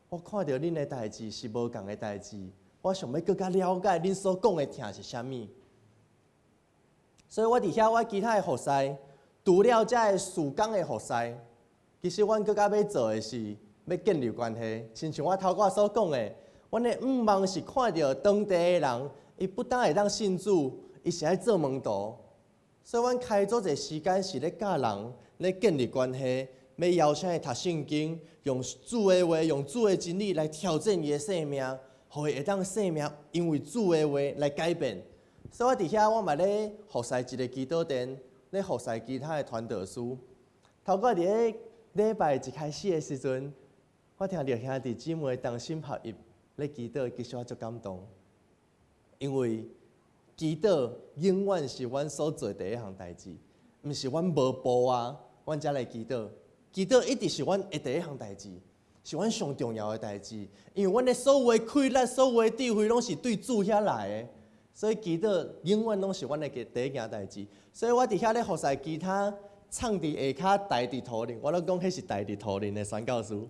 我看著恁的代誌是無仝的代誌，我想欲閣較了解恁所講的疼是啥物。所以我佇遐，我其他的服侍，除了遮个事工的服侍，其實阮閣較欲做的是欲建立關係。親像我頭拄所講的，阮的向望是看著當地的人，伊不但會當信主，伊是愛做門徒。所以阮開足濟時間是咧佮人咧建立關係。欲邀請伊讀聖經，用主的話，用主的真理來挑戰伊的生命，予伊會當生命因為主的話來改變。所以我佇遐，我嘛咧服侍一个祈禱殿，咧服侍其他的傳道師。頭拄佇咧禮拜一開始的時陣，我聽著兄弟姊妹同心合一咧祈禱，其實我足感動，因為祈禱永遠是阮所做第一項代誌，毋是阮無步啊，阮才來祈禱。祈禱一直是阮的第一項代誌，是阮上重要的代誌。因為阮的所有的氣力、所有的智慧，攏是對主遐來的，所以祈禱永遠攏是阮的第一件代誌。所以我佇遐咧服侍其他藏佇下跤大直塗人，我攏講彼是大直塗人的宣教師，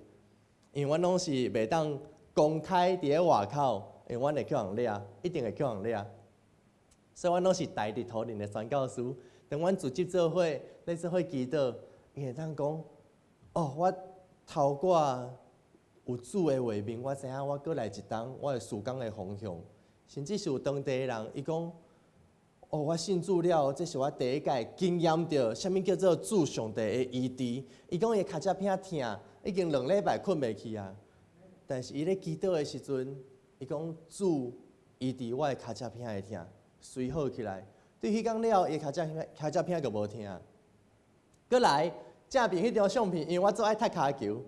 因為阮攏是袂當公開佇咧外口，因為阮會予人掠，一定會予人掠。所以阮攏是大直塗人的宣教師。當阮組織做伙咧做伙祈禱，伊會當講。哦，我頭拄有主的畫面，我知影我閣來一冬，我的事工的方向，甚至是有當地的人，伊講，哦，我信主了，這是我第一擺經驗著啥物叫做主上帝的醫治。伊講伊跤脊骿疼，已經兩禮拜睏袂去啊。但是伊咧祈禱的時陣，伊講主醫治我的跤脊骿的疼，隨好起來。對彼工了，伊跤脊骿就無疼。閣來。正邊彼張相片，因為我足愛踢跤球，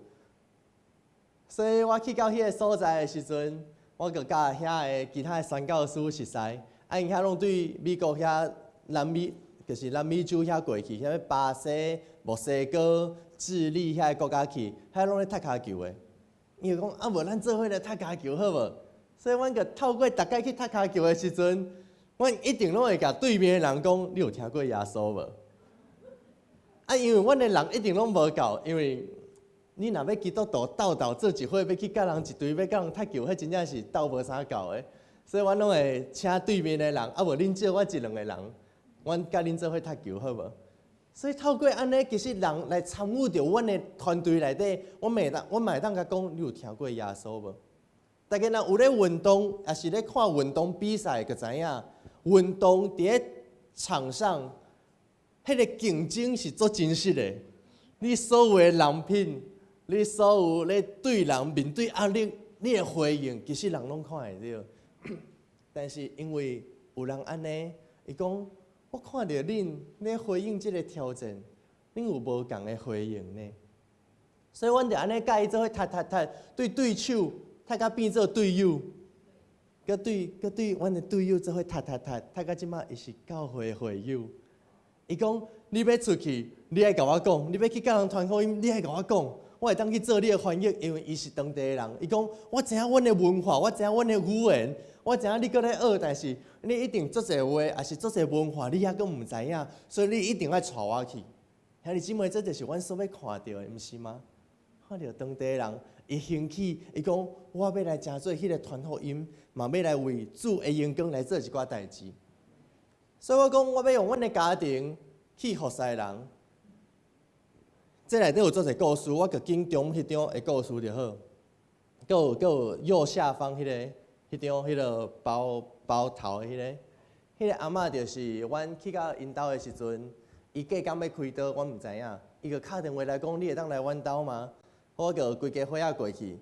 所以我去到彼个所在的時陣，我就佮遐个其他的宣教師熟似，啊，𪜶遐攏對美國遐南美，就是南美洲遐過去，啥物巴西、墨西哥、智利遐个國家去，遐攏咧踢跤球的。伊就講啊，無咱做伙來踢跤球好無？所以阮就透過逐擺去踢跤球的時陣，阮一定攏會共對面的人講，你有聽過耶穌無？啊，因為阮的人一定攏無夠，因為你若欲基督徒鬥鬥做一伙，欲去佮人一隊，欲佮人踢球，彼真正是鬥無啥夠的。所以阮攏會請對面的人，啊無恁借我一兩個人，阮佮恁做伙踢球好無？所以透過按呢，其實人來參與著阮的團隊內底，阮嘛會當共講，你有聽過耶穌無？大家若有咧運動，抑是咧看運動比賽，就知影運動佇咧場上，彼個競爭是足真實的。你所有的人品，你所有咧對人面對壓力，你的回應，其實人攏看會著。但是因為有人按呢，伊講我看著恁咧回應這個挑戰，恁有無仝的回應呢？所以阮就按呢佮伊做伙踢踢踢，對對手踢甲變做隊友，閣對閣對阮的隊友做伙踢踢踢，踢到這馬伊是教會會友。伊講你欲出去，你愛共我講；你欲去佮人傳福音，你愛共我講。我會當去做你的翻譯，因為伊是當地的人。伊講我知影阮的文化，我知影阮的語言，我知影你閣咧學，但是你一定足濟話，抑是足濟文化，你猶閣毋知影，所以你一定愛帶我去。兄弟姊妹，這就是阮所欲看著的，毋是嗎？看著當地人，伊興起，伊講我欲來成做彼个傳福音，嘛欲來為主的榮光來做一寡代誌。所以我講，我欲用阮的家庭去服侍人。這內底有足濟故事，我就揀中彼張的故事就好。閣有閣有右下方彼个彼張彼个包包頭的彼个，彼个阿嬤就是阮去到𪜶兜的時陣，伊隔工欲開刀，阮毋知影，伊就敲電話來講，你會當來阮兜嗎？我就規家伙仔過去，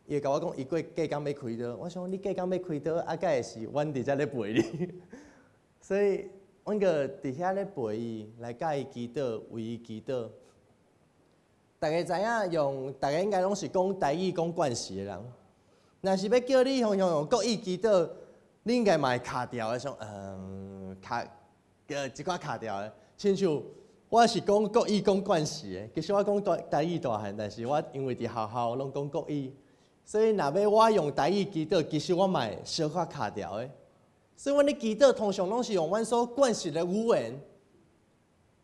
伊就共我講，伊過隔工欲開刀。我想你隔工欲開刀，啊，敢會是阮佇遮咧陪你？所以，阮就佇遐咧陪伊，來佮伊祈禱，為伊祈禱。大家知影用，大家應該攏是講台語講慣勢的人。若是欲叫你用用用國語祈禱，你應該嘛會卡著的，想卡，一寡卡著的。親像我是講國語講慣勢的，其實我講台台語大漢，但是我因為佇學校攏講國語，所以若欲我用台語祈禱，其實我嘛會小可卡著的。所以阮咧祈禱通常攏是用阮所慣習的語言。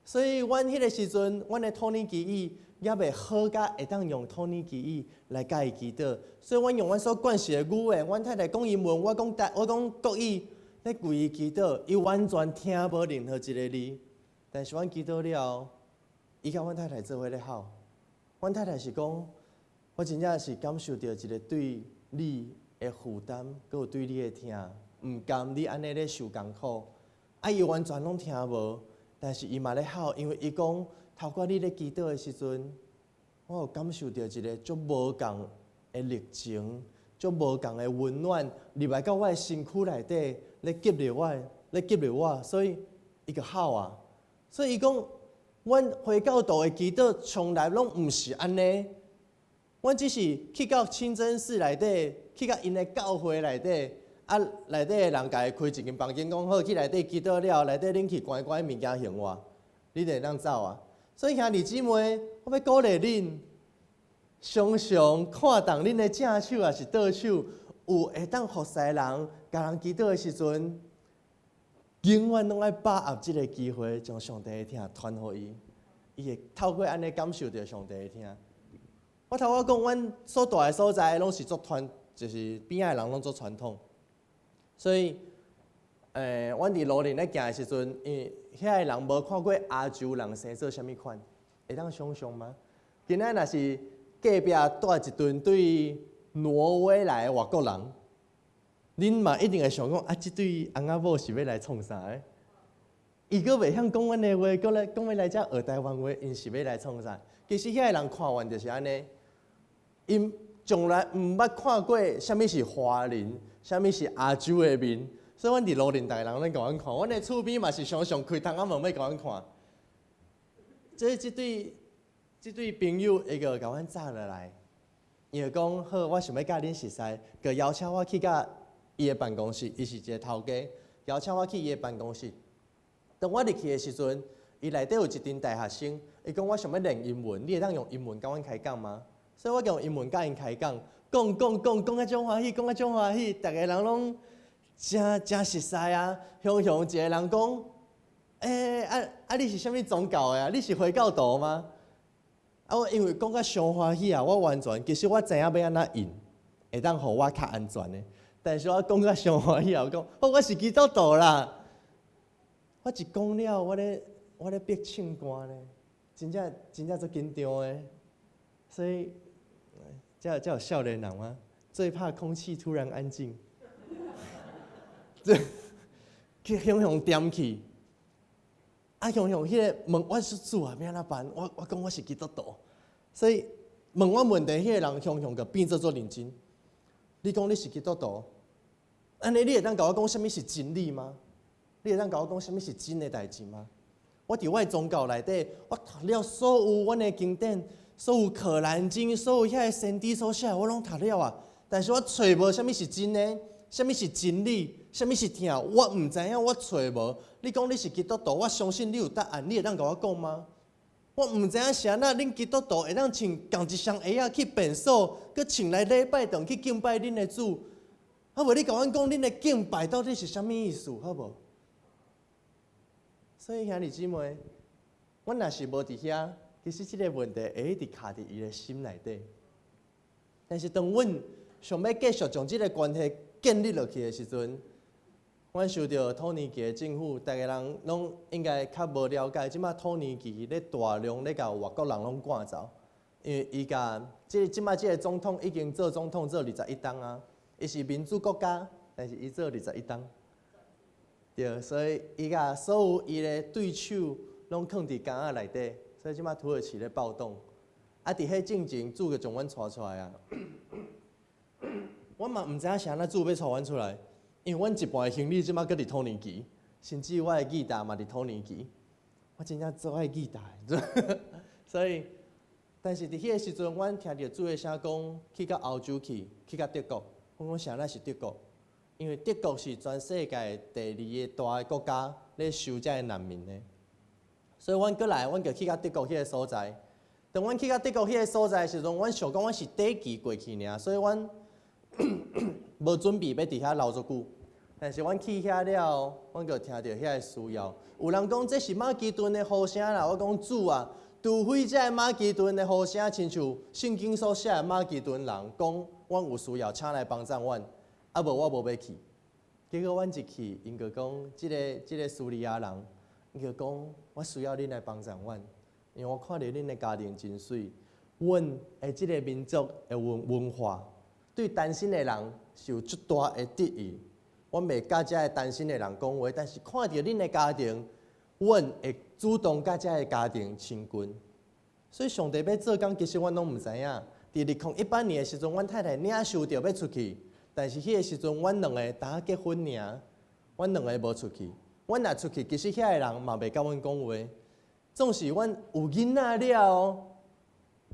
所以阮彼个時陣，阮的土耳其語猶未好甲會當用土耳其語來佮伊祈禱，所以阮用阮所慣習的語言，阮太太講英文，我講台，我講國語，咧為伊祈禱，伊完全聽無任何一个字。但是阮祈禱了後，伊佮阮太太做伙咧哭。阮太太是講，我真正是感受著一个對你的負擔，閣有對你的疼，毋甘你按呢咧受艱苦。啊，伊完全攏聽無，但是伊嘛咧哭，因為伊講，透過你咧祈禱的時陣，我有感受著一个足無仝的熱情，足無仝的溫暖，入來到我的身軀內底，咧激勵我，咧激勵我，所以伊就哭啊。所以伊講，阮回教徒的祈禱從來攏毋是按呢，阮只是去到清真寺內底，去到𪜶的教會內底，啊，內底的人共伊開一間房間，講好去內底祈禱了，內底恁去關關物件還我，你就會當走啊。所以兄弟姊妹，我欲鼓勵恁，常常看動恁的正手抑是倒手，有會當服侍人、共人祈禱的時陣，永遠攏愛把握這个機會，將上帝的疼傳予伊，伊會透過按呢感受著上帝的疼。我頭拄仔講，阮所蹛的所在攏是足傳，就是邊仔的人攏足傳統，所以，阮佇路頂咧行的時陣，因為遐个人無看過亞洲人生做啥物款，會當想像嗎？今仔若是隔壁蹛一陣對挪威來的外國人，恁嘛一定會想講啊，這對翁仔某是欲來創啥的？伊閣袂曉講阮的話，閣來講欲來遮學台灣話，𪜶是欲來創啥？其實遐个人看完就是按呢，𪜶從來毋捌看過啥物是華人，啥物是亞洲的面，所以阮佇路頂，逐个人攏共阮看，阮的厝邊嘛是常常開窗仔門欲共阮看。這對這對朋友會閣共阮紮落來，伊就講好，我想欲佮恁熟似，閣邀請我去佮伊的辦公室，伊是一个頭家，邀請我去伊的辦公室。當我入去的時陣，伊內底有一陣大學生，伊講我想欲練英文，你會當用英文佮阮開講嗎？所以我用英文佮𪜶開講，講講講講甲足歡喜，講甲足歡喜，逐个人攏誠誠熟似啊！雄雄一个人講，欸，啊啊！你是啥物宗教的啊？你是回教徒嗎？啊，我因為講甲傷歡喜啊，我完全其實我知影欲按怎應，會當予我較安全的。但是我講甲傷歡喜啊，我講，哦，我是基督徒啦。我一講了，我咧逼唱歌呢，真正真正足緊張的。所以，這有少年人嗎？最怕空氣突然安靜。這去雄雄踮去，啊，雄雄彼个問我說主啊，欲按怎辦？我講我是基督徒，所以問我問題彼个人雄雄就變做足認真。你講你是基督徒，按呢你會當共我講啥物是真理嗎？你會當共我講啥物是真的代誌嗎？我佇我的宗教內底，我讀了所有阮的經典，所有可蘭經，所有遐个先知所寫的，我攏讀了啊。但是我揣無啥物是真的，啥物是真理，啥物是疼，我毋知影，我揣無。你講你是基督徒，我相信你有答案，你會當共我講嗎？我毋知影是按怎，恁基督徒會當穿仝一雙鞋仔去便所，閣穿來禮拜堂去敬拜恁的主。好無？你共阮講，恁的敬拜到底是啥物意思？好無？所以兄弟姊妹，阮若是無佇遐，其實這个問題會一直卡佇伊的心內底。但是當阮想欲繼續將這个關係建立落去的時陣，阮受著土耳其的政府，逐个人攏應該較無了解。這馬土耳其咧大量咧共外國人攏趕走，因為伊共這這馬這个總統已經做總統做21冬啊，伊是民主國家，但是伊做21冬。對，所以伊共所有伊的對手攏囥佇監仔內底，所以這馬土耳其咧暴動。啊，佇彼進前主就將阮帶出來啊。阮嘛毋知影是按怎主欲帶阮出來，因為阮一半的行李這馬閣佇土耳其，甚至我的吉他嘛佇土耳其，我真正足愛吉他的，所以，但是佇彼个時陣，阮聽著主的聲講去到歐洲去，去到德國。阮講啥物是德國？因為德國是全世界第二個大的國家咧收這个難民的，所以阮過來，阮就去到德國彼个所在。當阮去到德國彼个所在的時陣，阮想講阮是短期過去爾，所以阮無準備欲佇遐留足久。但是阮去遐了，阮就聽著遐个需要。有人講這是馬其頓的呼聲啦，我講主啊，除非這个馬其頓的呼聲親像聖經所寫的馬其頓人講，阮有需要，請來幫贊阮。啊無我無欲去。結果阮一去，𪜶就講，這个敘利亞人，伊就講我需要恁來幫贊阮，因為我看著恁的家庭真媠，阮的這个民族的文化對單身的人是有足大的敵意。阮袂佮遮个單身的人講話，但是看著恁的家庭，阮會主動佮遮个家庭親近。所以上帝欲做工，其實阮攏毋知影。佇2018年的時陣，阮太太領受著欲出去，但是彼个時陣，阮兩个拄結婚爾，阮兩个無出去。阮若出去，其實遐个人嘛袂佮阮講話。總是阮有囡仔了後，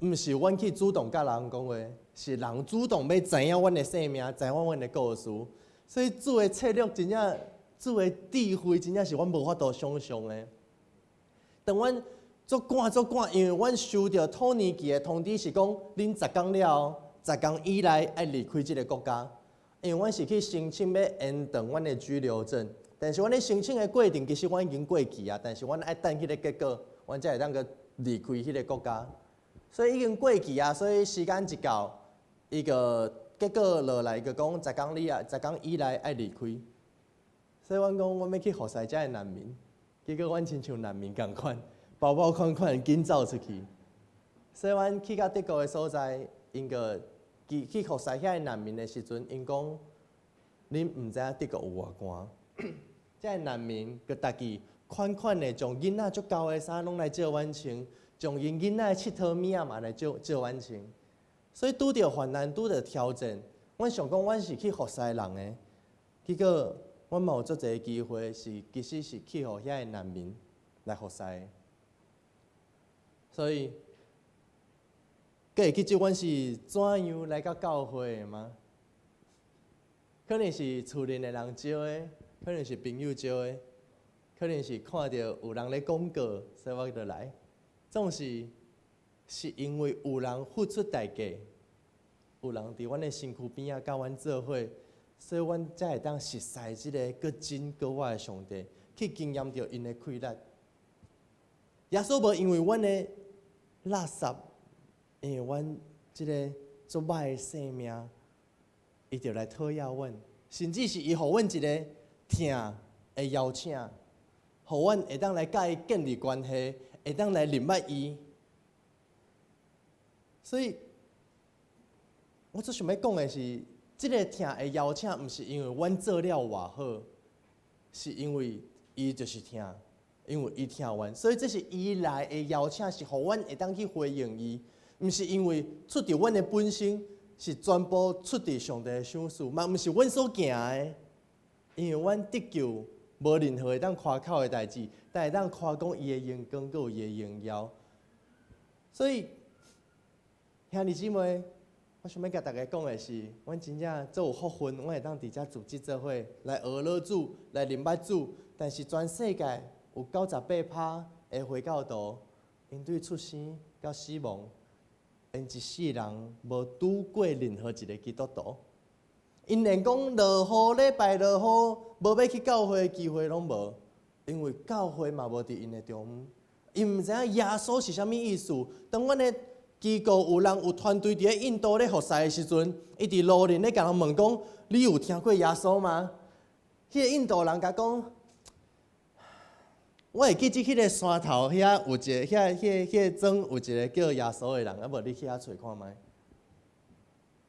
毋是阮去主動佮人講話，是人主動欲知影阮的姓名，知影阮的故事。所以主的策略真正，主的智慧真正是阮無法度想象的。當阮足趕足趕，因為阮收著土耳其的通知是講，恁十工了後，十工以內愛離開這个國家。因為阮是去申請欲延長阮的居留證，但是阮咧申請的過程其實阮已經過期啊，但是阮愛等彼个結果，阮才會當閣離開彼个國家。所以已經過期啊，所以時間一到，伊個結果落來就講十工你啊，十工以內愛離開。所以阮講，阮欲去服侍遮个難民，結果阮親像難民仝款，包包款款緊走出去。所以阮去到德國的所在，𪜶個去服侍遐个難民的時陣，𪜶講，恁毋知影德國有偌寒。遮个難民閣家己款款的將囡仔足厚的衫攏來借阮穿，將𪜶囡仔的𨑨迌物仔嘛來借借阮穿。所以拄著患難，拄著挑戰，阮想講阮是去服侍人的，結果阮嘛有足濟機會是其實是去予遐个難民來服侍的。所以，閣會記得阮是怎樣來到教會的嗎？可能是厝裡的人招的，可能是朋友招的，可能是看著有人咧廣告，所以我就來。總是是因為有人付出代價，有人佇阮的身軀邊仔佮阮做伙，所以阮才會當熟似這个閣真閣活的上帝，去經驗著𪜶的氣力。耶穌無因為阮的垃圾，因為阮這个足歹的生命，伊就來討厭阮，甚至是伊予阮一个疼的邀請，予阮會當來佮伊建立關係，會當來認捌伊。所以，我最想欲講的是，這个疼的邀請，毋是因為阮做了偌好，是因為伊就是疼，因為伊疼阮，所以這是伊來的邀請，是予阮會當去回應伊，毋是因為出佇阮的本身，是全部出佇上帝的賞賜，嘛毋是阮所行的，因為阮得救無任何會當誇口的代誌，但會當誇講伊的榮光，閣有伊的榮耀。所以，兄弟姊妹，我想欲共大家講的是，阮真正足有福分，阮會當佇遮組織做伙來學老主，來認捌主。但是全世界有98%的回教徒，𪜶對出生到死亡，𪜶一世人無拄過任何一个基督徒。𪜶連講落雨禮拜落雨，無欲去教會的機會攏無，因為教會嘛無佇𪜶的中間。𪜶毋知影耶穌是啥物意思。當阮的機構有人有團隊佇咧印度咧服侍的時陣，伊佇路面咧共人問講：你有聽過耶穌嗎？彼个印度人共講：我會記得彼个山頭遐有一个，遐、彼個、彼个庄有一个叫耶穌的人，啊無你去遐揣看覓。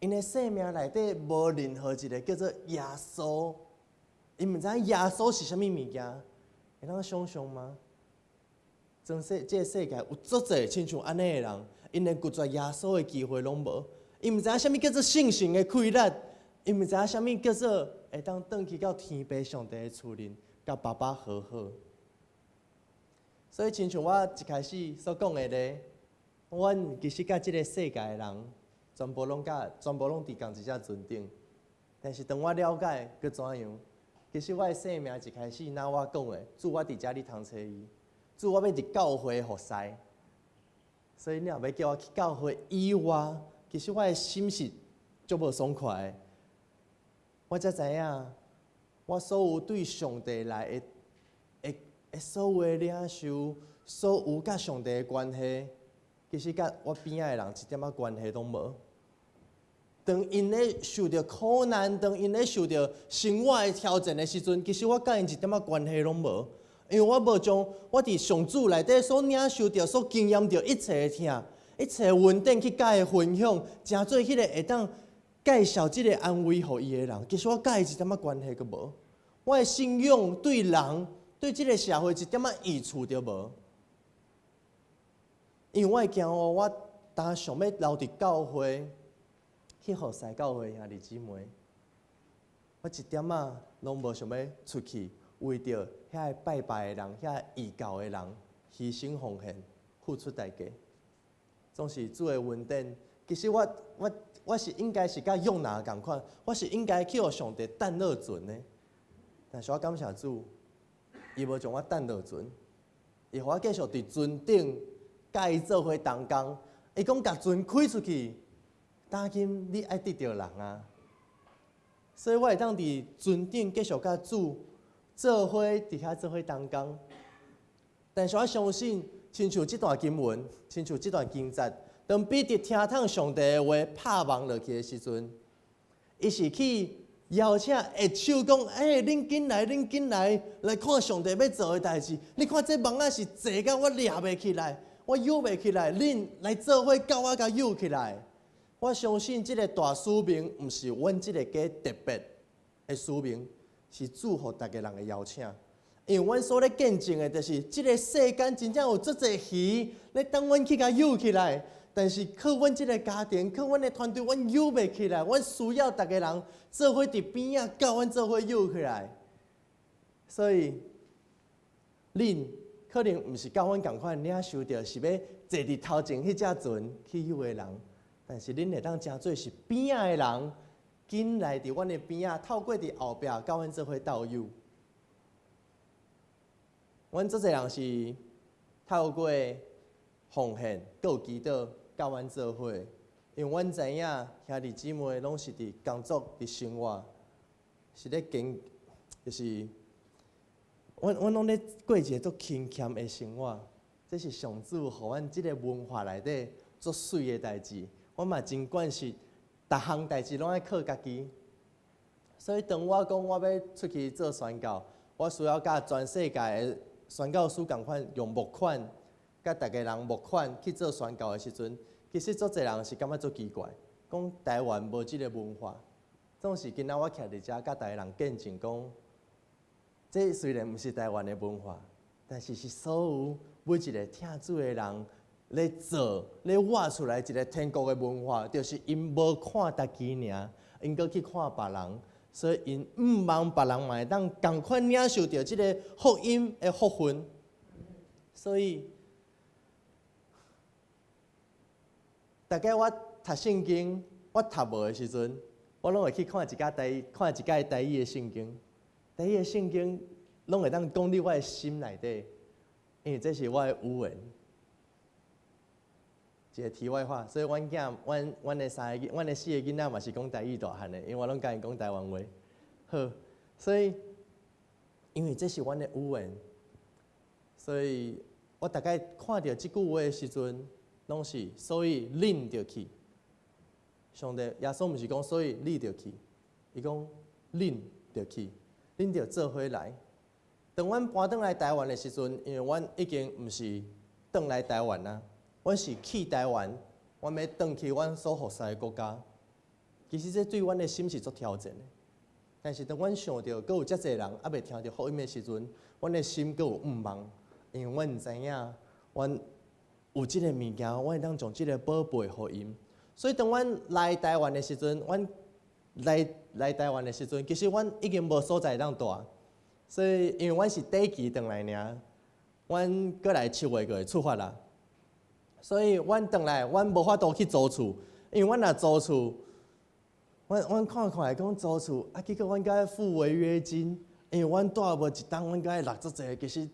𪜶的生命內底無任何一个叫做耶穌，𪜶毋知影耶穌是啥物物件，會當想像嗎？全世這个世界有足濟親像按呢的人，𪜶連拒絕耶穌的機會攏無，𪜶毋知影啥物叫做聖神的氣力，𪜶毋知影啥物叫做會當轉去到天父上帝的厝裡，佮爸爸和好。所以，親像我一開始所講的咧，阮其實佮這个世界的人，全部攏佮全部攏佇仝一隻船頂。但是當我了解閣怎樣，其實我的生命一開始，若我講的，主我佇遮你通揣伊，主我欲佇教會服侍。所以你若欲叫我去教會以外，其實我的心是足無爽快的。我才知影，我所有對上帝來的、的、的所有的領受，所有佮上帝的關係，其實佮我邊仔的人一點仔關係攏無。當𪜶咧受著苦難，當𪜶咧受著生活的挑戰的時陣，其實我佮𪜶一點仔關係攏無，因為我無將我佇上主內底所領受著、所經驗著一切的疼、一切的恩典去佮伊分享，成做彼个會當介紹這个安慰予伊的人。其實我佮伊一點仔關係閣無，我的信仰對人、對這个社會一點仔益處都無，因為我會驚哦，我當想欲留佇教會。去服侍教會兄弟姊妹，我一點仔攏無想欲出去，為著遐个拜拜的人、遐个異教的人犧牲奉獻、付出代價，總是主的恩典。其實我我我是應該是佮約拿仝款，我是應該去予上帝擲落船的。但是我感謝主，伊無將我擲落船，伊予我繼續佇船頂，佮伊做伙同工。伊講共船開出去。當今你愛得著人啊，所以我會當佇船頂繼續佮主做伙佇遐做伙同工。但是我相信，親像這段經文，親像這段經節，當彼得聽通上帝的話拍網落去的時陣，伊是去邀請下手講：欸，恁緊來，恁緊來，來看上帝欲做的代誌。你看這網仔是濟到我掠袂起來，我搝袂起來，恁來做伙佮我共搝起來。我相信這个大使命，毋是阮這个家特別的使命，是主予逐个人的邀請。因為阮所咧見證的，就是這个世間真正有足濟魚咧等阮去共搝起來，但是靠阮這个家庭，靠阮的團隊，阮搝袂起來。阮需要逐个人做伙佇邊仔，佮阮做伙搝起來。所以，恁可能毋是佮阮仝款領受著，是欲坐佇頭前彼隻船去搝的人。但是恁會當成做是邊仔的人，緊來佇阮的邊仔，透過佇後壁佮阮做伙鬥搝。阮足濟人是透過奉獻、閣有祈禱，佮阮做伙，因為阮知影兄弟姊妹攏是佇工作、佇生活，是咧經，就是阮攏咧過一个足勤儉的生活。這是上主予阮這个文化內底足媠的代誌。我嘛真慣勢，逐項代誌攏愛靠家己。所以當我講我欲出去做宣教，我需要佮全世界的宣教師仝款用募款，佮逐个人募款去做宣教的時陣，其實足濟人是感覺足奇怪，講台灣無這个文化。總是今仔我徛佇遮，佮逐个人見證講，這雖然毋是台灣的文化，但是是所有每一个疼主的人咧做、咧活出來一个天國的文化，就是𪜶無看家己爾，𪜶閣去看別人，所以𪜶向望別人嘛會當仝款領受著這个福音的福分。所以，逐擺我讀聖經，我讀無的時陣，我攏會去看一擺台，看一擺台語的聖經，台語的聖經攏會當講佇我的心內底，因為這是我的語言。一个題外話，所以阮囝、阮阮的三个、阮的四個囡仔嘛是講台語大漢的，因為我攏共𪜶講台灣話。好，所以因為這是阮的語言，所以我逐擺看著這句話的時陣，攏是所以恁著去。上帝耶穌毋是講所以你著去，伊講恁著去，恁著做伙來。當阮搬轉來台灣的時陣，因為阮已經毋是轉來台灣啊，阮是去台灣，阮欲轉去阮所服侍的國家。其實這對阮的心是足挑戰的。但是當阮想著閣有遮濟人猶未聽著福音的時陣，阮的心閣有向望，因為阮知影，阮有這个物件，阮會當將這个寶貝予𪜶。所以當阮來台灣的時陣，阮來來台灣的時陣，其實阮已經無所在會當蹛。所以因為阮是短期轉來爾，阮過來7月就會出發啦。所以阮轉來，阮無法度去租厝，因為阮若租厝，阮阮看看來講租厝，啊結果阮閣愛付違約金，因為阮蹛無一冬，阮閣愛納足濟，其實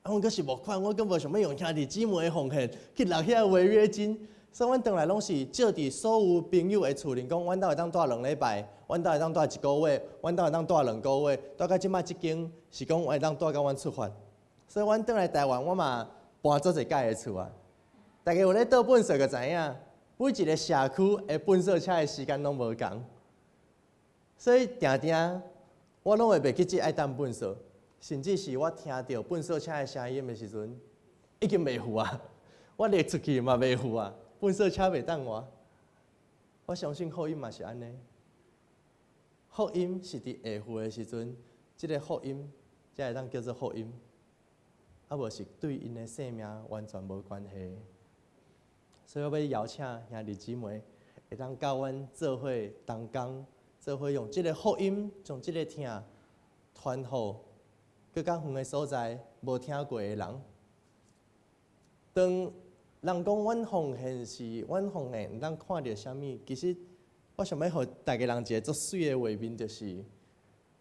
啊，阮閣是募款，我閣無想欲用兄弟姊妹的奉獻去納遐違約金。所以阮轉來攏是借佇所有朋友的厝裡，講阮兜會當蹛兩禮拜，阮兜會當蹛一個月，阮兜會當蹛兩個月，蹛到這擺這間是講會當蹛到阮出發。所以阮轉來台灣，我嘛搬足濟擺的厝啊。大家有咧倒糞埽就知影，每一个社區的糞埽車的時間攏無仝，所以定定我攏會袂記得愛擲糞埽，甚至是我聽著糞埽車的聲音的時陣，已經袂赴啊！我躡出去嘛袂赴啊！糞埽車袂等我。我相信福音嘛是按呢，福音是佇下赴的時陣，這个福音才會當叫做福音，啊無是對𪜶的生命完全無關係。所以我欲邀請兄弟姊妹，會當佮阮做伙同工，做伙用這个福音，將這个疼傳予閣較遠的所在無聽過的人。當人講阮奉獻是阮奉獻，咱看著啥物？其實我想欲予逐个人一个足媠的畫面，就是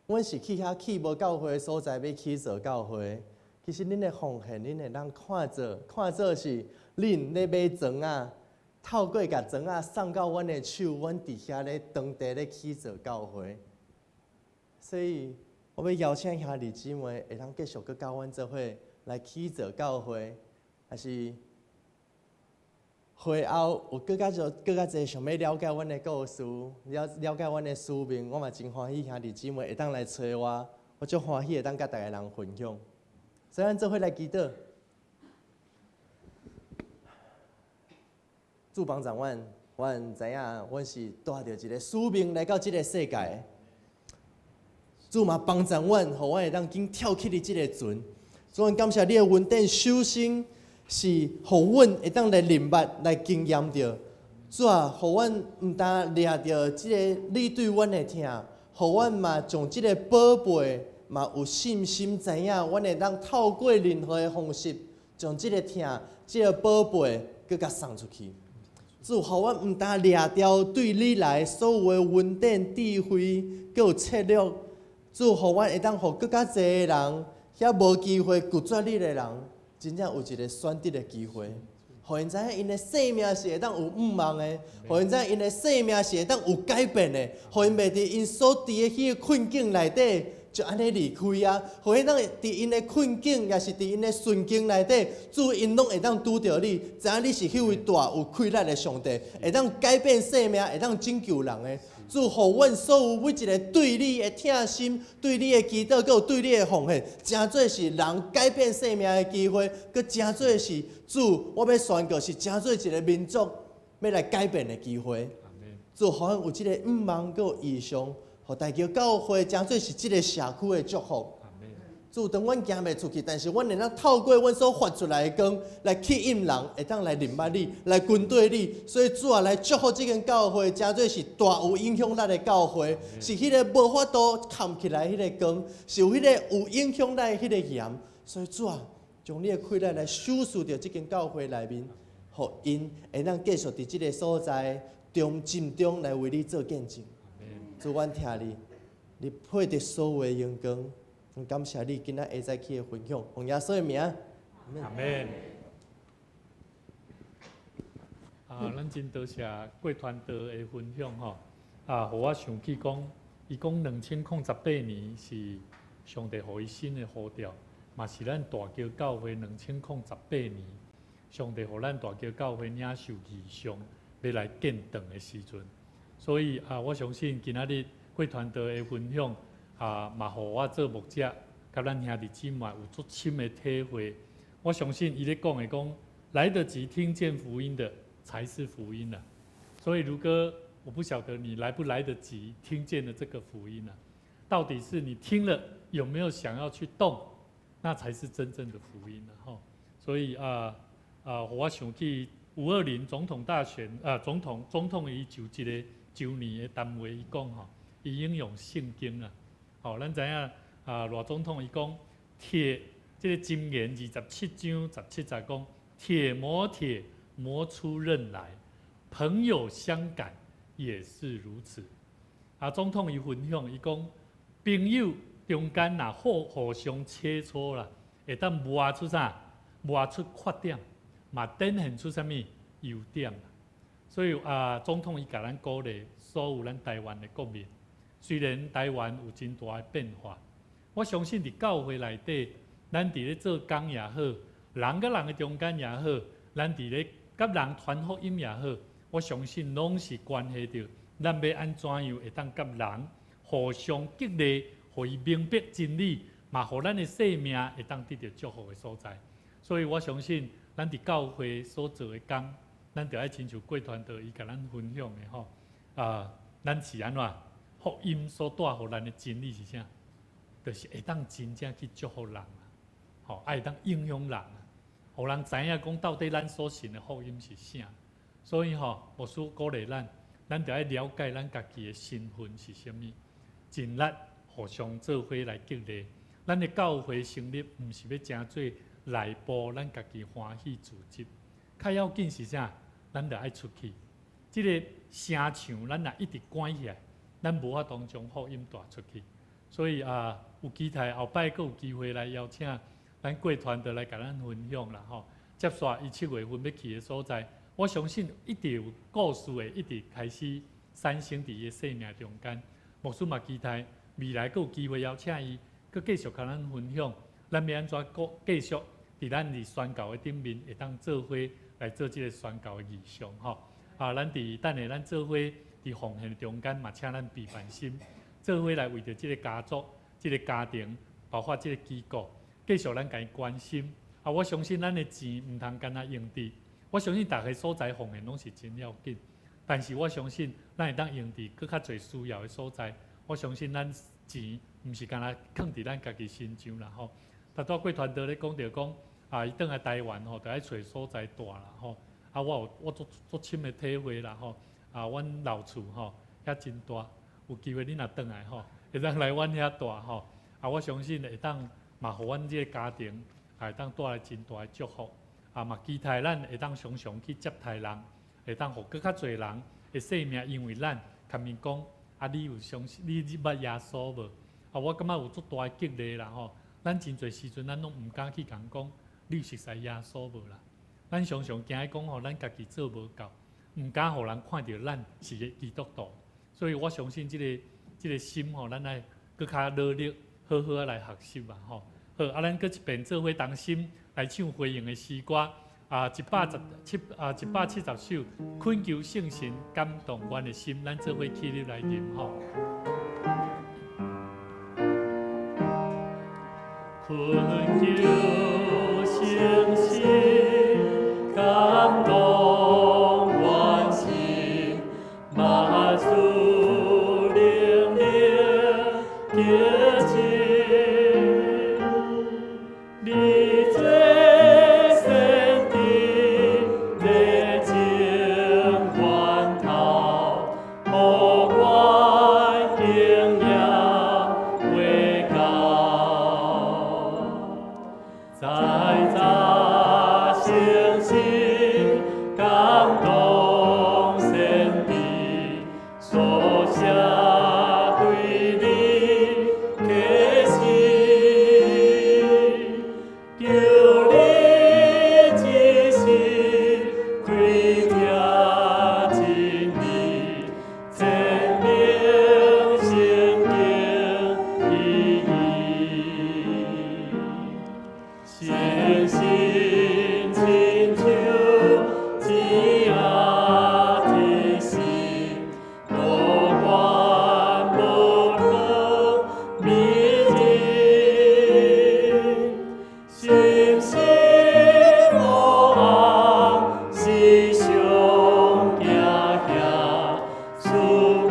阮是去遐去無教會的所在，欲起造教會。其實恁的奉獻，恁會當看做看做是恁咧買磚仔，透過共磚仔送到阮的手，阮佇遐咧當地咧起造教會。所以，我欲邀請兄弟姊妹會當繼續閣佮阮做伙來起造教會，還是會後有閣較少、閣較濟想欲了解阮的故事，了了解阮的使命，我嘛真歡喜兄弟姊妹會當來揣我，我足歡喜會當佮逐个人分享。所以，咱做伙來祈禱，主幫助阮，阮知影阮是帶著一个使命來到這个世界。主嘛幫助阮，予阮會當緊跳起佇這个船。主，阮感謝你的恩典，首先是予阮會當來認捌、來經驗著。主啊，予阮毋但掠著這个你對阮的疼，予阮嘛將這个寶貝嘛有信心知影，阮會當透過任何的方式，將這个疼、這个寶貝閣共送出去。主，予阮毋但掠著對你來所有的恩典、智慧，閣有策略。主，予阮會當予閣較濟的人，遐無機會拒絕你的人，真正有一个選擇的機會。予𪜶知影𪜶的生命是會當有向望的，予𪜶知影𪜶的生命是會當有改變的，予𪜶袂佇𪜶所佇的彼个困境內底就按呢離開啊，予𪜶當佇𪜶的困境，抑是佇𪜶的順境內底，主𪜶攏會當拄著你，知影你是彼位大有氣力的上帝，會當改變生命，會當拯救人的。主，予阮所有每一个對你的疼心、對你的祈禱，閣有對你的奉獻，成做是人改變生命的機會，閣成做是主，我欲宣告是成做一个民族欲來改變的機會。主，予阮有這个向望，閣有異象，予大橋教會成做是這个社區的祝福。主，當阮行袂出去，但是阮會當透過阮所發出來的光來吸引人，會當來認捌你，來跟隨你。所以主啊，來祝福這間教會，成做是大有影響力的教會，是彼个無法度崁起來彼个光，是有彼个有影響力的彼个鹽。所以主啊，將你的氣力來賞賜佇這間教會內面，予𪜶會當繼續佇這个所在中盡忠來為你做見證。主，阮疼你，你配得所有的榮光。感謝你今仔下早起的分享，奉耶穌的名。阿們。啊，咱真多謝郭傳道的分享吼。啊，予我想起講，伊講2018年是上帝予伊新的呼召，嘛是咱大橋教會2018年，上帝予咱大橋教會領受異象，欲來建堂的時陣。所以啊，我相信今仔日郭傳道的分享。啊，嘛，予我做牧者，佮咱兄弟姊妹有足深的體會。我相信伊咧講的講，來得及聽見福音的才是福音啦。所以，如果我不曉得你來不來得及聽見了這個福音啊，到底是你聽了有沒有想要去動，那才是真正的福音啊！吼，所以啊啊，予我想起520總統大選啊，總統伊就一个周年的談話，伊講吼，伊引用聖經啊。吼，咱知影啊，賴總統伊講鐵，這个箴言27章17節講，鐵磨鐵磨出刃來，朋友相感也是如此。啊，總統伊分享，伊講朋友中間若互相切磋啦，會當磨出啥？磨出缺點，嘛展現出啥物優點。所以啊，總統伊共咱鼓勵所有咱台灣的國民。雖然台灣有真大的變化，我相信佇教會內底，咱佇咧做工也好，人佮人的中間也好，咱佇咧佮人傳福音也好，我相信攏是關係著咱欲按怎樣會當佮人互相激勵，予伊明白真理，嘛予咱的生命會當得著祝福的所在。所以我相信，咱佇教會所做的工，咱著愛親像郭傳道伊共咱分享的吼，啊，咱是按怎？福音所帶予咱的真理是啥？就是會當真正去祝福人啊，吼，會當影響人啊，予人知影講到底咱所信的福音是啥。所以吼，牧師鼓勵咱，咱著愛了解咱家己的身份是啥物，盡力互相做伙來激勵。咱的教會成立，毋是欲成做內部咱家己歡喜組織，較要緊是啥？咱著愛出去，這个城牆咱若一直關起來，咱無法度將福音帶出去，所以啊，有期待後擺閣有機會來邀請咱郭傳道來共咱分享啦吼。接紲伊7月份欲去的所在，我相信一定有故事會一直開始產生佇伊的生命中間。牧師嘛期待未來閣有機會邀請伊，閣繼續共咱分享，咱欲按怎閣繼續佇咱佇宣教的頂面會當做伙來做這个宣教的異象吼。啊，咱佇等下咱做伙。佇奉獻中間嘛，請咱備凡心，做伙來為著這个家族、這个家庭，包括這个機構，繼續咱共伊關心。啊，我相信咱的錢毋通干焦用佇，我相信逐个所在奉獻攏是真要緊，但是我相信咱會當用佇閣較濟需要的所在。我相信咱錢毋是干焦囥佇咱家己身上啦吼。頭拄仔郭傳道咧講著講，啊，伊轉來台灣吼，著愛揣所在蹛啦吼。啊，我有我足足深的體會啦吼。啊，阮老厝吼遐真大，有機會你若轉來吼，會當來阮遐蹛吼。啊，我相信會當嘛，予阮這个家庭會當帶來真大的祝福。啊，嘛期待咱會當常常去接待人，會當予閣較濟人的生命，因為咱共𪜶講，啊，你有相信你捌耶穌無？啊，我感覺有足大的激勵啦吼。咱真濟時陣，咱攏毋敢去共講，你有熟似耶穌無啦？咱常常驚講吼，咱家己做無夠，毋敢予人看著咱是個基督徒。所以我相信這個心吼，咱愛閣較努力，好好仔來學習啊吼。好，啊，咱閣一遍做伙同心來唱回應的詩歌啊，177啊，170首，懇求聖神感動阮的心，咱做伙起立來吟吼。懇求聖神感動阮心，萬事靈靈潔淨，你做聖地熱情源頭，予阮經驗話教。再早聖神感動先知，書寫對你啟示，求你指示開聽真理，證明聖經意義。信心親像子仔天使，路遠無可迷人，心心黑暗時常行行，賜阮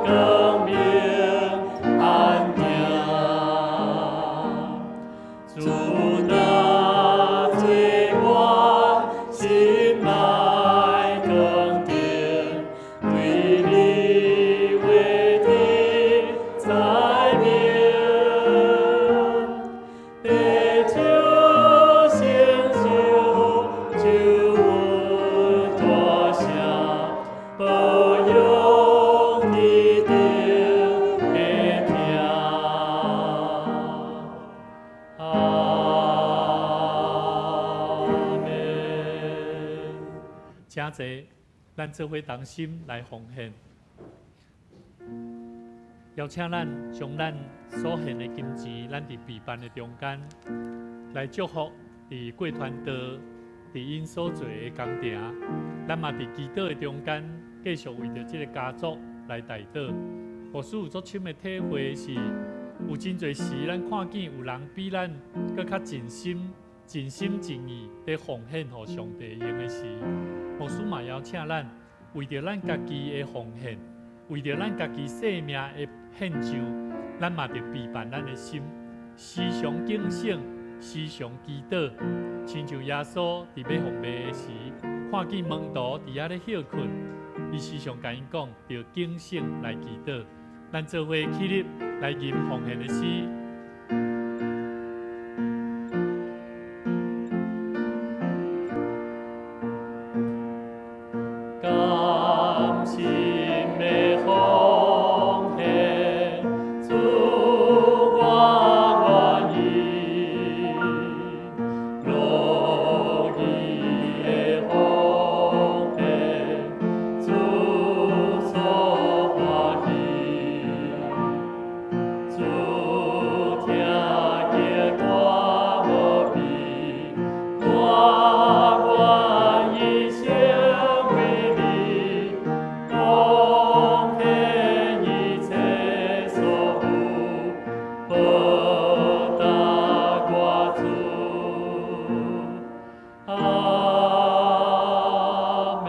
光明安定。主若做阮心內光燈，對你話的載明，地球成就救恩大聲，保養你定會聽。阿們。請坐，咱做伙同心來奉獻。邀請咱將咱所獻的金錢，咱佇備辦的中間來祝福佇過傳道、佇𪜶所做的工程。咱嘛佇祈禱的中間，繼續為著這个家族來代禱。牧師有足深的體會是，有真濟時，咱看見有人比咱閣較盡心、盡心盡意佇奉獻予上帝用的時，牧師嘛邀請咱為著咱家己的奉獻，為著咱家己生命的獻上，咱嘛著備辦咱的心，時常警醒，時常祈禱，親像耶穌佇欲予賣的時，看見門徒佇遐咧歇睏，伊時常共𪜶講，著警醒來祈禱。咱做伙起立來吟奉獻的詩。甘心的奉獻，主我願意，樂意的奉獻，主所歡喜。主聽見我無比，我願意成為你，奉獻一切所有，報答我主。阿們。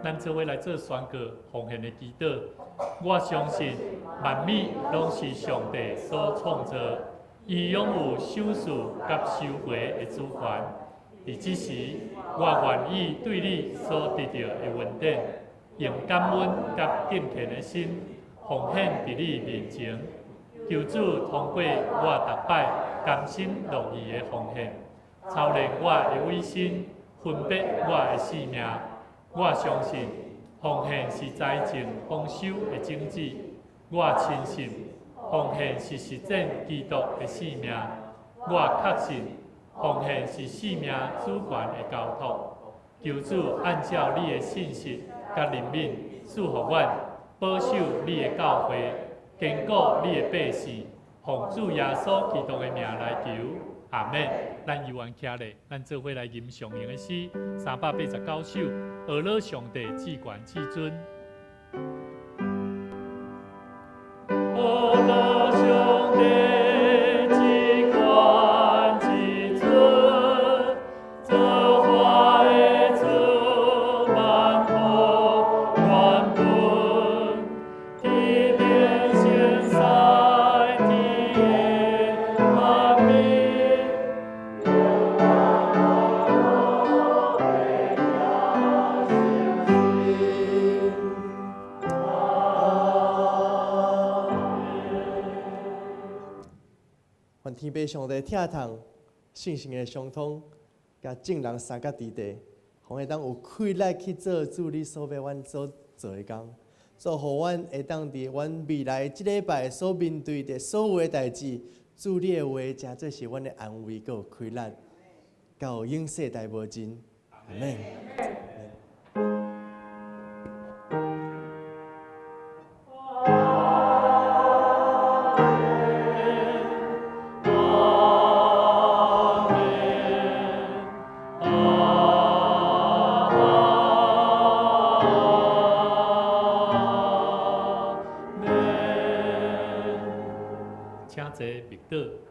咱做伙來做宣告奉獻的祈禱。我相信萬物攏是上帝所創造，伊擁有賞賜佮收回的主權。佇這時，我願意對你所得著的恩典，用感恩佮敬虔的心奉獻佇你面前。求主通過我逐擺甘心樂意的奉獻，操練我的委身，分別我的性命。我相信奉獻是財政豐收的種子。我深信奉獻是實踐基督的生命。我確信奉獻是性命主權的交託。求主按照你的信實佮憐憫，賜予阮保守你的教會，堅固你的百姓。奉主耶穌基督的名來求，阿們。咱猶原徛咧，咱做伙來吟上用的詩389首，呵咾上帝至懸至尊。呵咾上帝至懸至尊，造化的主萬福原本，天頂神使天的萬民。願天父上帝疼痛，聖神的相通，共眾人相佮佇地，予會當有氣力去做主你所欲阮所做的工，做予阮會當佇阮未來這禮拜所面對的所有的代誌，主你的話誠做是阮的安慰，閣有氣力，到永世代無盡。阿們。請坐默禱。